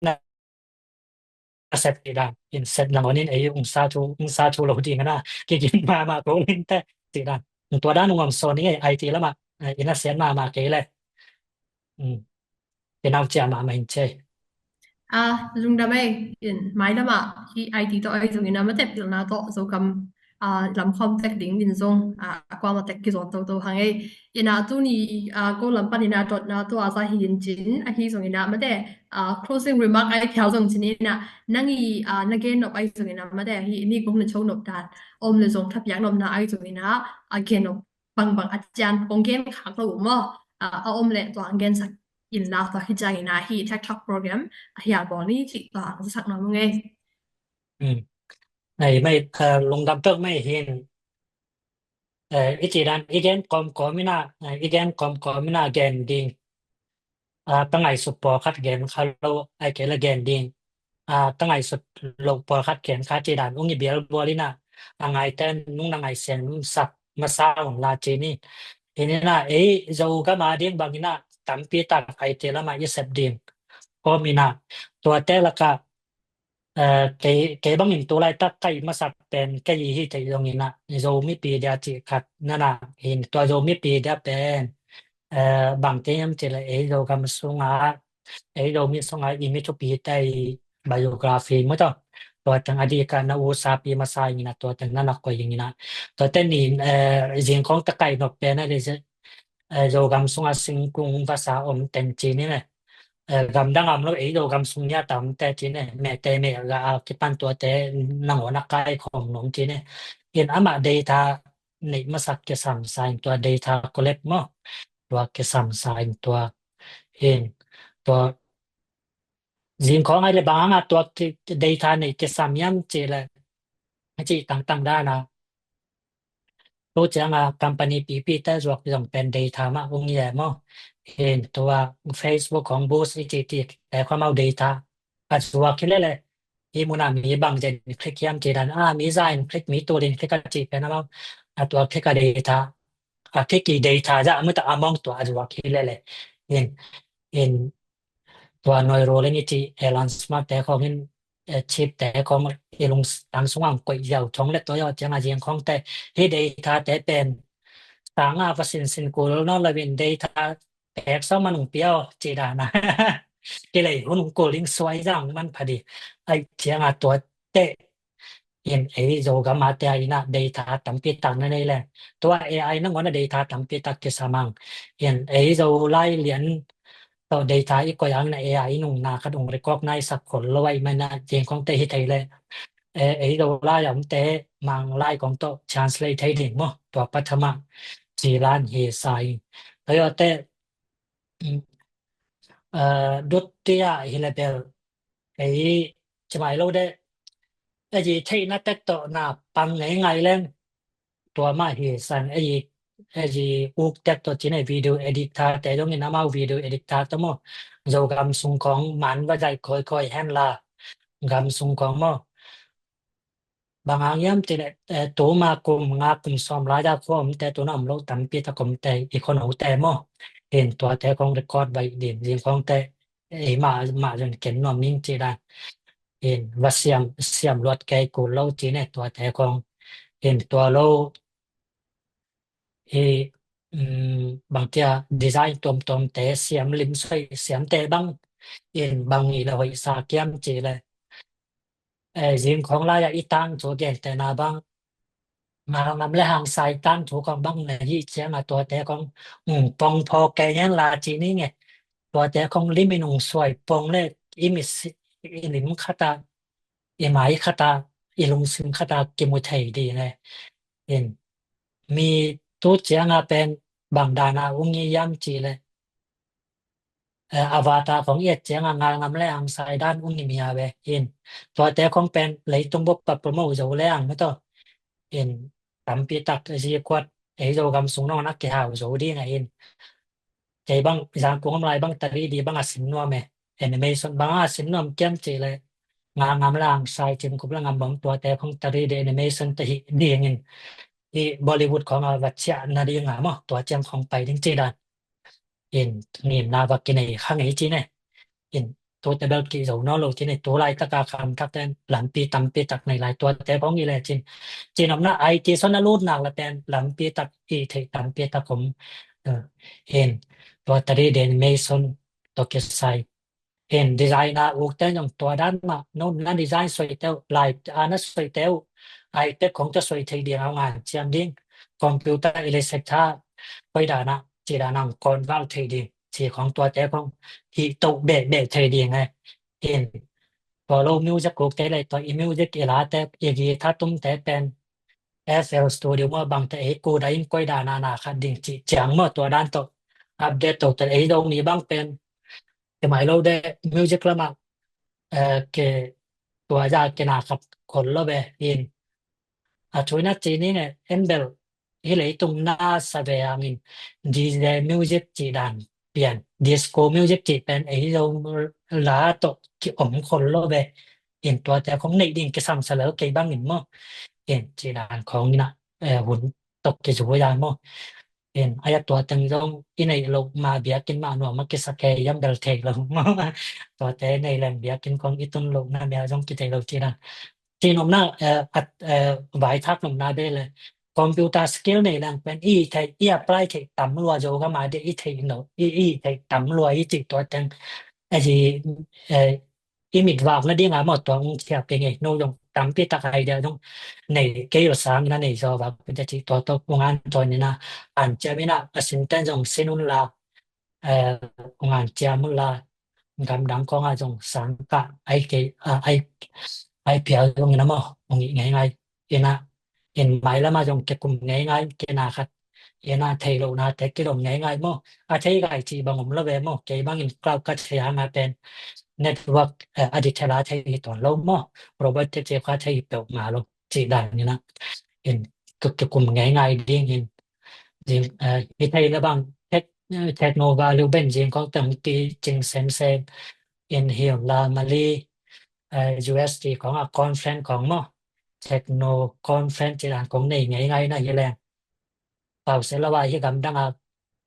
na sep ti da, in sep na ngonin e ung sa chu, ung sa chu lo di na. Ke kin ma ma ko min te ti da. Tua dan ngom so ni ai ti la ma, ina sen ma ma ke le. Ke nau chia ma ma hin che. A, lungdam ei, in, mai lama, hi ai ti to ai zong ina mate pilna to, zo kam, a, lam khom tek ding din zong, a, kwa ma tek ki zon to to hang ei. Ina tu ni, a, ko lam pan ina dot na to a za hi in chin, a hi zong ina mate, a, closing remark ai piao zong chin ina, nang i, a, na gen nop ai zong ina mate, hi ni kong na chau nop dan, om le zong thap yak nop na ai zong ina, a gen nop bang bang a chian kong gen khak lo mo, a, a om le to ang gen sak in la to hi jang ina hi TikTok program, a hi a bol ni chi to ang sak no mo ngei. ອືມ ໄດ້ໄມ່ ເອີ ລົງດຳເຕີກໄມ້ເຫັນ ເອີ ອີກເກດານ ອີກແກນກອມກອມມິນາ ເອີ ອີກແກນກອມກອມມິນາແກນດິງ ອາ ຕະໄງສຸດປໍຄັດແກນຄາໂລ ໄອແກລະແກນດິງ ອາ ຕະໄງສຸດໂລກປໍຄັດແກນຄາເຈດານ ອຸງອີເບລບົວລິນາ ອາໄງແຕນນຸງນາໄງແສງສາມມາຊາວລາເຈນີ ເຫັນນາ ເອໂຈກະມາດິງບາງນາ ຕຳປີຕາໄອເຈລະມາອີເຊັບດິງ ກໍມີນາ ຕົວແຕລະກະ Ơ, cái, cái bằng hình tố lai tắc cậy mà sắp bén cái gì thì chạy dòng nhìn nạ. Dầu mi pi dia chỉ khát nà nà. Hình tua dầu mi pi dia bén. Ơ, bằng cái em chỉ là ấy dầu găm sung á. Ấy dầu mi sung á, ý mi thu pi tay biography mới to. Tua tang adi ka na u sa pi mà sai nhìn nạ, tua tang nà nà coi nhìn nạ. Tua tên nhìn, ơ, riêng không tắc cậy nộp bén này thì ເອີ ໂຈກຳສຸງອາຊິງກຸງພາສາອົມແຕງຈີນນີ້ແຫຼະ ເອີ ກຳດັງອຳໂລເອໂຈກຳສຸງຍາຕາມແຕຈີນນີ້ ແມ່ແຕແມ່ກະອາກິປັນຕົວແຕນາງຫົວນາກາຍຂອງໜົງຈີນນີ້ ເຫັນອາມາເດທານິມາສັກເກສຳສາຍຕົວເດທາໂກເລັກມໍ ຕົວເກສຳສາຍຕົວ ເຫັນຕົວ Riêng có ngay là bằng à tua data này cái sam yam chỉ là chỉ tăng tăng đa na. Tôi chẳng là company P P ta ruột dòng pen data mà cũng như là mo. Hiện tua Facebook ของ Boost อีกทีแต่ความเอา data อ่ะ ruột ขึ้นเลยเลย อีมูนามีบางเจนคลิกยามเจดันอ่ามีไซน์คลิกมีตัวเด่นคลิกกันจีเป็นเอา ອາຕົວເຄກາເດທາ ອາເຄກີເດທາຈະອາເມຕາອາມອງຕົວອາຈະວາຄີເລເລ ເຫັນ ເຫັນຕົວ neural ເລນິຕິ Elon Musk ແຕ່ຂອງເຫັນ chip ແຕ່ຂອງເອລຸງຕັງສະຫວ່າງກົຍຢາວທອງ ແລະ ຕົວຍອດຈຽງອາຈຽງຂອງແຕ່ເຮັດເດທາແຕ່ເປັນ ສາງອາປະສິນສິນກູເນາະ ລະເວັນເດທາ ແຕກຊອມມານຸງປຽວ ເຈດານະ ເກເລຫຸນໂກລິງສວຍຢ່າງມັນພະດີ ໄອຈຽງອາຕົວເຕ ເຫັນເອໂຈກາມາແຕ່ອີນະ ເດທາຕຳປີຕັກນັ້ນເອແລ ຕົວເອໄອນັງວະນະ ເດທາຕຳປີຕັກເກສາມັງ ເຫັນເອໂຈລາຍລຽນ ໂຕເດທາອີກກໍຢ່າງນະ ເອໄອນຸງນາຄັດອົງເລກອກໄນສັກຄົນລະໄວແມ່ນນະ ເຈງຂອງເຕເຮັດໄທແລ ເອ ເອໂຈລາຍອຳເຕມັງລາຍຂອງໂຕ translate ໄທເດ້ງບໍ່ ຕົວປັດທະມະ ຈີລານເຮຊາຍ ແລ້ວແຕ່ ເອີ ດຸດຕິຍາ ເຮລາເບລ ໄອຈະໝາຍໂລເດ ໄອຈີເທນະແຕັກໂຕນາປັງໄງໄງແລງ ຕົວມາເຮຊັນ ໄອຈີ ໄອຈີອຸກແຕັກໂຕຈີໃນ video editor ແຕ່ຢອງນີ້ນຳເອົາ video editor ຕະໂມ ໂຈກຳສຸງຂອງມັນວ່າໃຈຄ່ອຍໆແຮນລາ ກຳສຸງຂອງໝໍ ບາງອາງຍາມຕິແລະ ເອີ ໂຕມາກຸມງາກຸມຊອມລາຍາຄວາມ ແຕ່ໂຕນຳໂລກຕຳປີຕະກົມແຕ່ອີໂຄໂນແຕ່ໝໍ ເຫັນຕົວແຕ່ຂອງເຣຄອດໄວ້ດີ ດີຂອງແຕ່ ເອ ມາ ມາຈົນເກັນນອມມິງຈີດາ ເຫັນວ່າສຽມ ສຽມລວດແກ່ກູໂລຈີແນຕົວແຕ່ຂອງ ເຫັນຕົວໂລ ເອ ອືມ ບາງເທື່ອດີໄຊຕົມໆແຕ່ສຽມລິມຊ່ອຍສຽມແຕ່ບັງ ເຫັນບັງນີ້ລະຫອຍສາກຽມຈີແລ ເອີ ຍິງຂອງລາຍາອີຕາງໂຈແກນແຕ່ນາບັງ ມາງາມແລະຫາງສາຍຕາງໂຈຂອງບັງນະຍິຈຽງອາຕົວແຕ່ຂອງ ອືມ ປອງພໍແກ່ແຍງລາຈີນີ້ໄງ ຕົວແຕ່ຂອງລິມິນຸງສວຍປອງແລະ ອີມິດ ອີລິມຄາຕາ ອີໄມຄາຕາ ອີລຸງຊິມຄາຕາ ກິມຸໄທດີແລ ເຫັນ ມີຕູຈຽງອາແປນ ບັງດານາອຸງຍິຍາມຈີແລ ເອີ ອາວາຕາຂອງເອດຈຽງອາງາງາມແລອາງຊາຍດ້ານອຸງນິເມຍເວ ເຫັນ ຕົວແຕ່ຂອງແປນໄລຕຸງບົບປັບປະໂມໂຈແລອາງມະໂຕ ເຫັນ ຕຳປີຕັກເອຊິຄວັດ ເອໂຈກຳສຸງນອງນັກກິຮາໂຈດີງາ ເຫັນ ໃຈບັງ ສາງກຸງອຳລາຍບັງຕາລີດີ ບັງອາສິນນວມແມ ແອນິເມຊັນ ບັງອາສິນນວມກຽມຈີແລ ງາງາມລາງຊາຍຈຶ່ງກຸບລະງາມບອງຕົວແຕ່ຂອງຕາລີດີ ແອນິເມຊັນຕະຫິດີງ ເຫັນ ທີ່ບໍລິວຸດຂອງອາວັດຊະນະດີງາມ ຕົວຈຽງຂອງໄປດິງຈີດາ ເຫັນ ນີ້ນາວາກິເນ ຄັງເອຈີແນ ເຫັນ ໂຕຕະເບິລກິໂຈນໍໂລຈີເນ ໂຕລາຍຕະກາຄຳທັກແຕນ ລຳປີຕຳປີຕັກໃນລາຍຕົວແຕ່ຂອງອີແລຈີນ ຈີນອຳນາດໄອຈີຊອນນະລູດນາກລະແຕນ ລຳປີຕັກອີເທກຕຳປີຕັກຂົມ ເອີ ເຫັນ ຕົວຕະດີເດນເມຊອນ ໂຕເກໄຊ ເຫັນດີໄຊນາອຸກແຕນຍົງຕົວດ້ານມາໂນນນາດີໄຊສວຍແຕວ ລາຍອານະສວຍແຕວ ໄອເຕັກຂອງຈະສວຍເທກດຽງເອົາງານຈຽມດິງ ຄອມພິວເຕີເອເລັກເຊັກທາ ໄປດານະ ຈີດານັງກອນວາວເທກດີ ທີ່ຂອງຕົວແຕ່ຂອງຮີໂຕເບເບເທດີໄງ ເຫັນ ໂປໂລມິວຈະໂກເກໄລໂຕອີມິວຈະເກລາແຕ່ເອກີທາຕຸມແຕ່ແປນ FL Studio ເມື່ອບັງແຕ່ເອກູໄດນ໌ກວຍດານານາຄະດິງຈິຈຽງເມື່ອຕົວດ້ານໂຕອັບເດດໂຕແຕ່ເອໂດມີບັງເປັນ ເກມາຍໂລເດ Music Lama ເອີ ເກ ຕົວຢາເກນາຄັດຄົນໂລເບ ເຫັນ ອາທຸຍນາຈີນີ້ເນ ເອັນເບລ ເຮເລຕຸງນາສະແວອາມິນ ດີເຈມິວຊິກຈີດານປ່ຽນ ດິສໂກມິວຊິກຈີແປນເອໂລລາໂຕກິອົມຄົນໂລເບ ເຫັນຕົວແຕ່ຂອງເນກດິງເກສັງສະເລີເກບັງນິນມໍ ເຫັນຈີດານຂອງນະ ເອີ ຫຸນຕົກເກຊູຢາມໍ ເຫັນອາຍະຕົວຈັ່ງຈົ່ງ ອີເນໂລມາເບຍກິນມານວມມາເກສະເກຍຳເບລເທໂລ ຕົວແຕ່ໃນແລງເບຍກິນຂອງອີຕຸນໂລກນາເມຍຈົ່ງກິເທໂລຈີດາ ທີ່ໜຸ່ມນາ ເອີ ອັດ ເອີ ວາຍທັກໜຸ່ມນາເບເລີຍ ຄອມພິວເຕີສະກິລໃນແລງເປັນອີເທ ອີອາປລາຍເທຕຳລັວໂຈກະມາເດ ອີເທໂນ ອີ ອີເທຕຳລັວ ອີຈິຕົວແຕງ ເອີ ເອີ ອີມິດວາກນະດີງາມອດຕົວອົງເຊຍເປເງໂນຍົງຕຳປິຕະໄຄເດຍົງ ໃນເກໂຍສາງນະ ໃນໂຈວາກເປັນຈະຈິຕົວຕົກວົງອານຕອນນີ້ນະ ອັນຈະມີນະ ອາຊິນແຕນຍົງຊິນຸນລາ ເອີ ອົງອານເຈຍມຸລາ ກຳດັງຂອງອາຈົງສັງກະ ໄອເກ ອາ ໄອ ໄອເພຍຍົງນະມະ ອົງອີກໄງໄງ ເອນະ ເອັນໄມລະມາຍົງເກກຸມໄງໄງ ເກນາຄັດ ເອນາເທໂລນາເຕກິໂລໄງໄງມະ ອາເທໄກຈີບັງອົມລະເວມະ ເກບັງອິນກລາວກະເທຍາງາເປັນ ເນັດເວີກ ເອີ ອະດິເທລາເທຮີຕອນໂລມະ ໂຣເບີດເຕເຈຄາເທຮີເປວມາໂລ ຈີດານນີ້ນະ ເຫັນ ກະ ກະກຸມໄງໄງດີເຫັນ ຈິງ ເອີ ເຮັດໃຫ້ລະບາງເທັກ ເອີ ເທັກໂນວາລູເບັນຈິງຂອງຕັງກີຈິງເຊັນເຊັນ ເອັນຮີລາມາລີ ເອີ ຢູເອັສດີຂອງອາຄອນເຟຣນຂອງໝໍ ເທັກໂນຄອນເຟຣນຈີດານຂອງໃນໄງໄງນະ ເຮແລງ ပၢဝ်ႇသေလႃးဝႃး ႁိုဝ် ၵမ်ႇ တင်း ဢႃႇ ဢၢႆႇတီႇ တေႃႇၼႃႇ သႅင်ႇတႅၼ်း ပႄႇ ၵေႃႈ ဝီႇလမ်ႇသၢတ်ႉ ၸႅမ်ႈၸႅင်ႈ တူင်ႇတႆႈ ထႆးသၢပ်ႇ လႄႈ ႁႄႉ မေႃႈ ဢိၼ်ႇ ၵေႃႈ ၵႃႈမႃး တေ ပႄႇ ထႆးသၢပ်ႇ လူး မေႃႈ ၸီႇတႃႇ ၸီႇၼွမ်ႉၼႃႈ ဢေႇတႅၼ်ႇ ၵေႇၸိၼ်ႇၼီႇ လႅင်ႇ ပၢင်ႇၶွမ်ႇ ၵေႇၸိၼ်ႇၼီႇ ၽွတ်ႈပေႃႈလႅင်း ပၢင်ႇ ပၢင်ႇၶွပ်ႇ ပၼ်ႇယႃႇသဵပ်ႇ ၶွပ်ႇထႅင်ႈၼႃႈ လမ်ႇပီႇ ဢီႇထီႇ လၢႆးၼီႈ ၸီႇတႃႇ မေႃႈ တေႃႇၸမ်ႈတေႃႇ ဢုင်းဝႆႈ ထၢၵ်ႈ တီႈၼႆႈ လုင်းတမ်ႇ ပႂ်ႉမႆႈ လုင်းတမ်ႇ ပႂ်ႉမႆႈလႄႈ တူၺ်းၼႆႉၼႃႇ မႃးတႄႉ ဢိုမ်း ၽီႈပၢင်ႇၼႃႇ ဢႃႇ ထႅၵ်ႉၼူဝ်ႇဝႄႇရီႇ တႄႉ ဢီႇ ထႅၵ်ႉထွၵ်ႉ ဝေႃး ၵႃႈမႃး ဢႃႇ ၶုၼ်ပီႇယႃႇ မႃးတႄႉ ဢႃႇ ၽီႈပၢင်ႇၼႃႇ ဢႃႇ မၼ်းၽႃႇတမ်ႇပီႇတႃႇ ၼွင်ႉၵုပ်ႉပီႇမၼ်းၼႃႇ လုင်းတမ်ႇ မႃးမႃး ဢီႇၼႃႇ မၢႆလမ်ႇၸႅင်ႈ ဢိုမ်း ၼႃႇ ၸူဝ်ႈ ၸူဝ်ႈၵႃႈမႃး တီႈၼႆႈၼႃႇ ဢီႇ ႁိုဝ် ထႅင်ႇပၢင်ႇပၢင်ႇၼႆႉၼႃႇ ထႅၵ်ႉၼူဝ်ႇလူဝ်ႇၸီႇ ၼမ်ႉပၼ်း ဢႃႇ ႁိုဝ် ၸိူင်ႉၼႆၼႃႇ မႃးတႄႉ ဢႃႇ မႃးပၢင်ႇၶွမ်ႇ ထႅၵ်ႉၼီႇ ၸီႇတွင်း ၸွမ်းၼွမ်းလ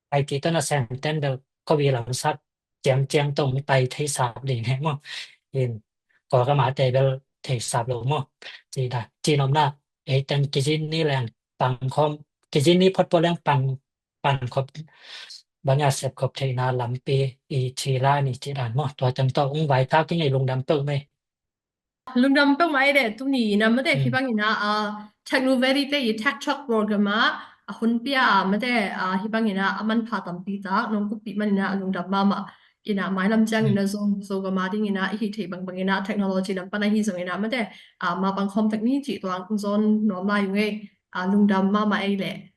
ၢႆးယူႇငႄႈ ဢႃႇ လုင်းတမ်ႇ မႃးမႃး ဢီႇလႄႈ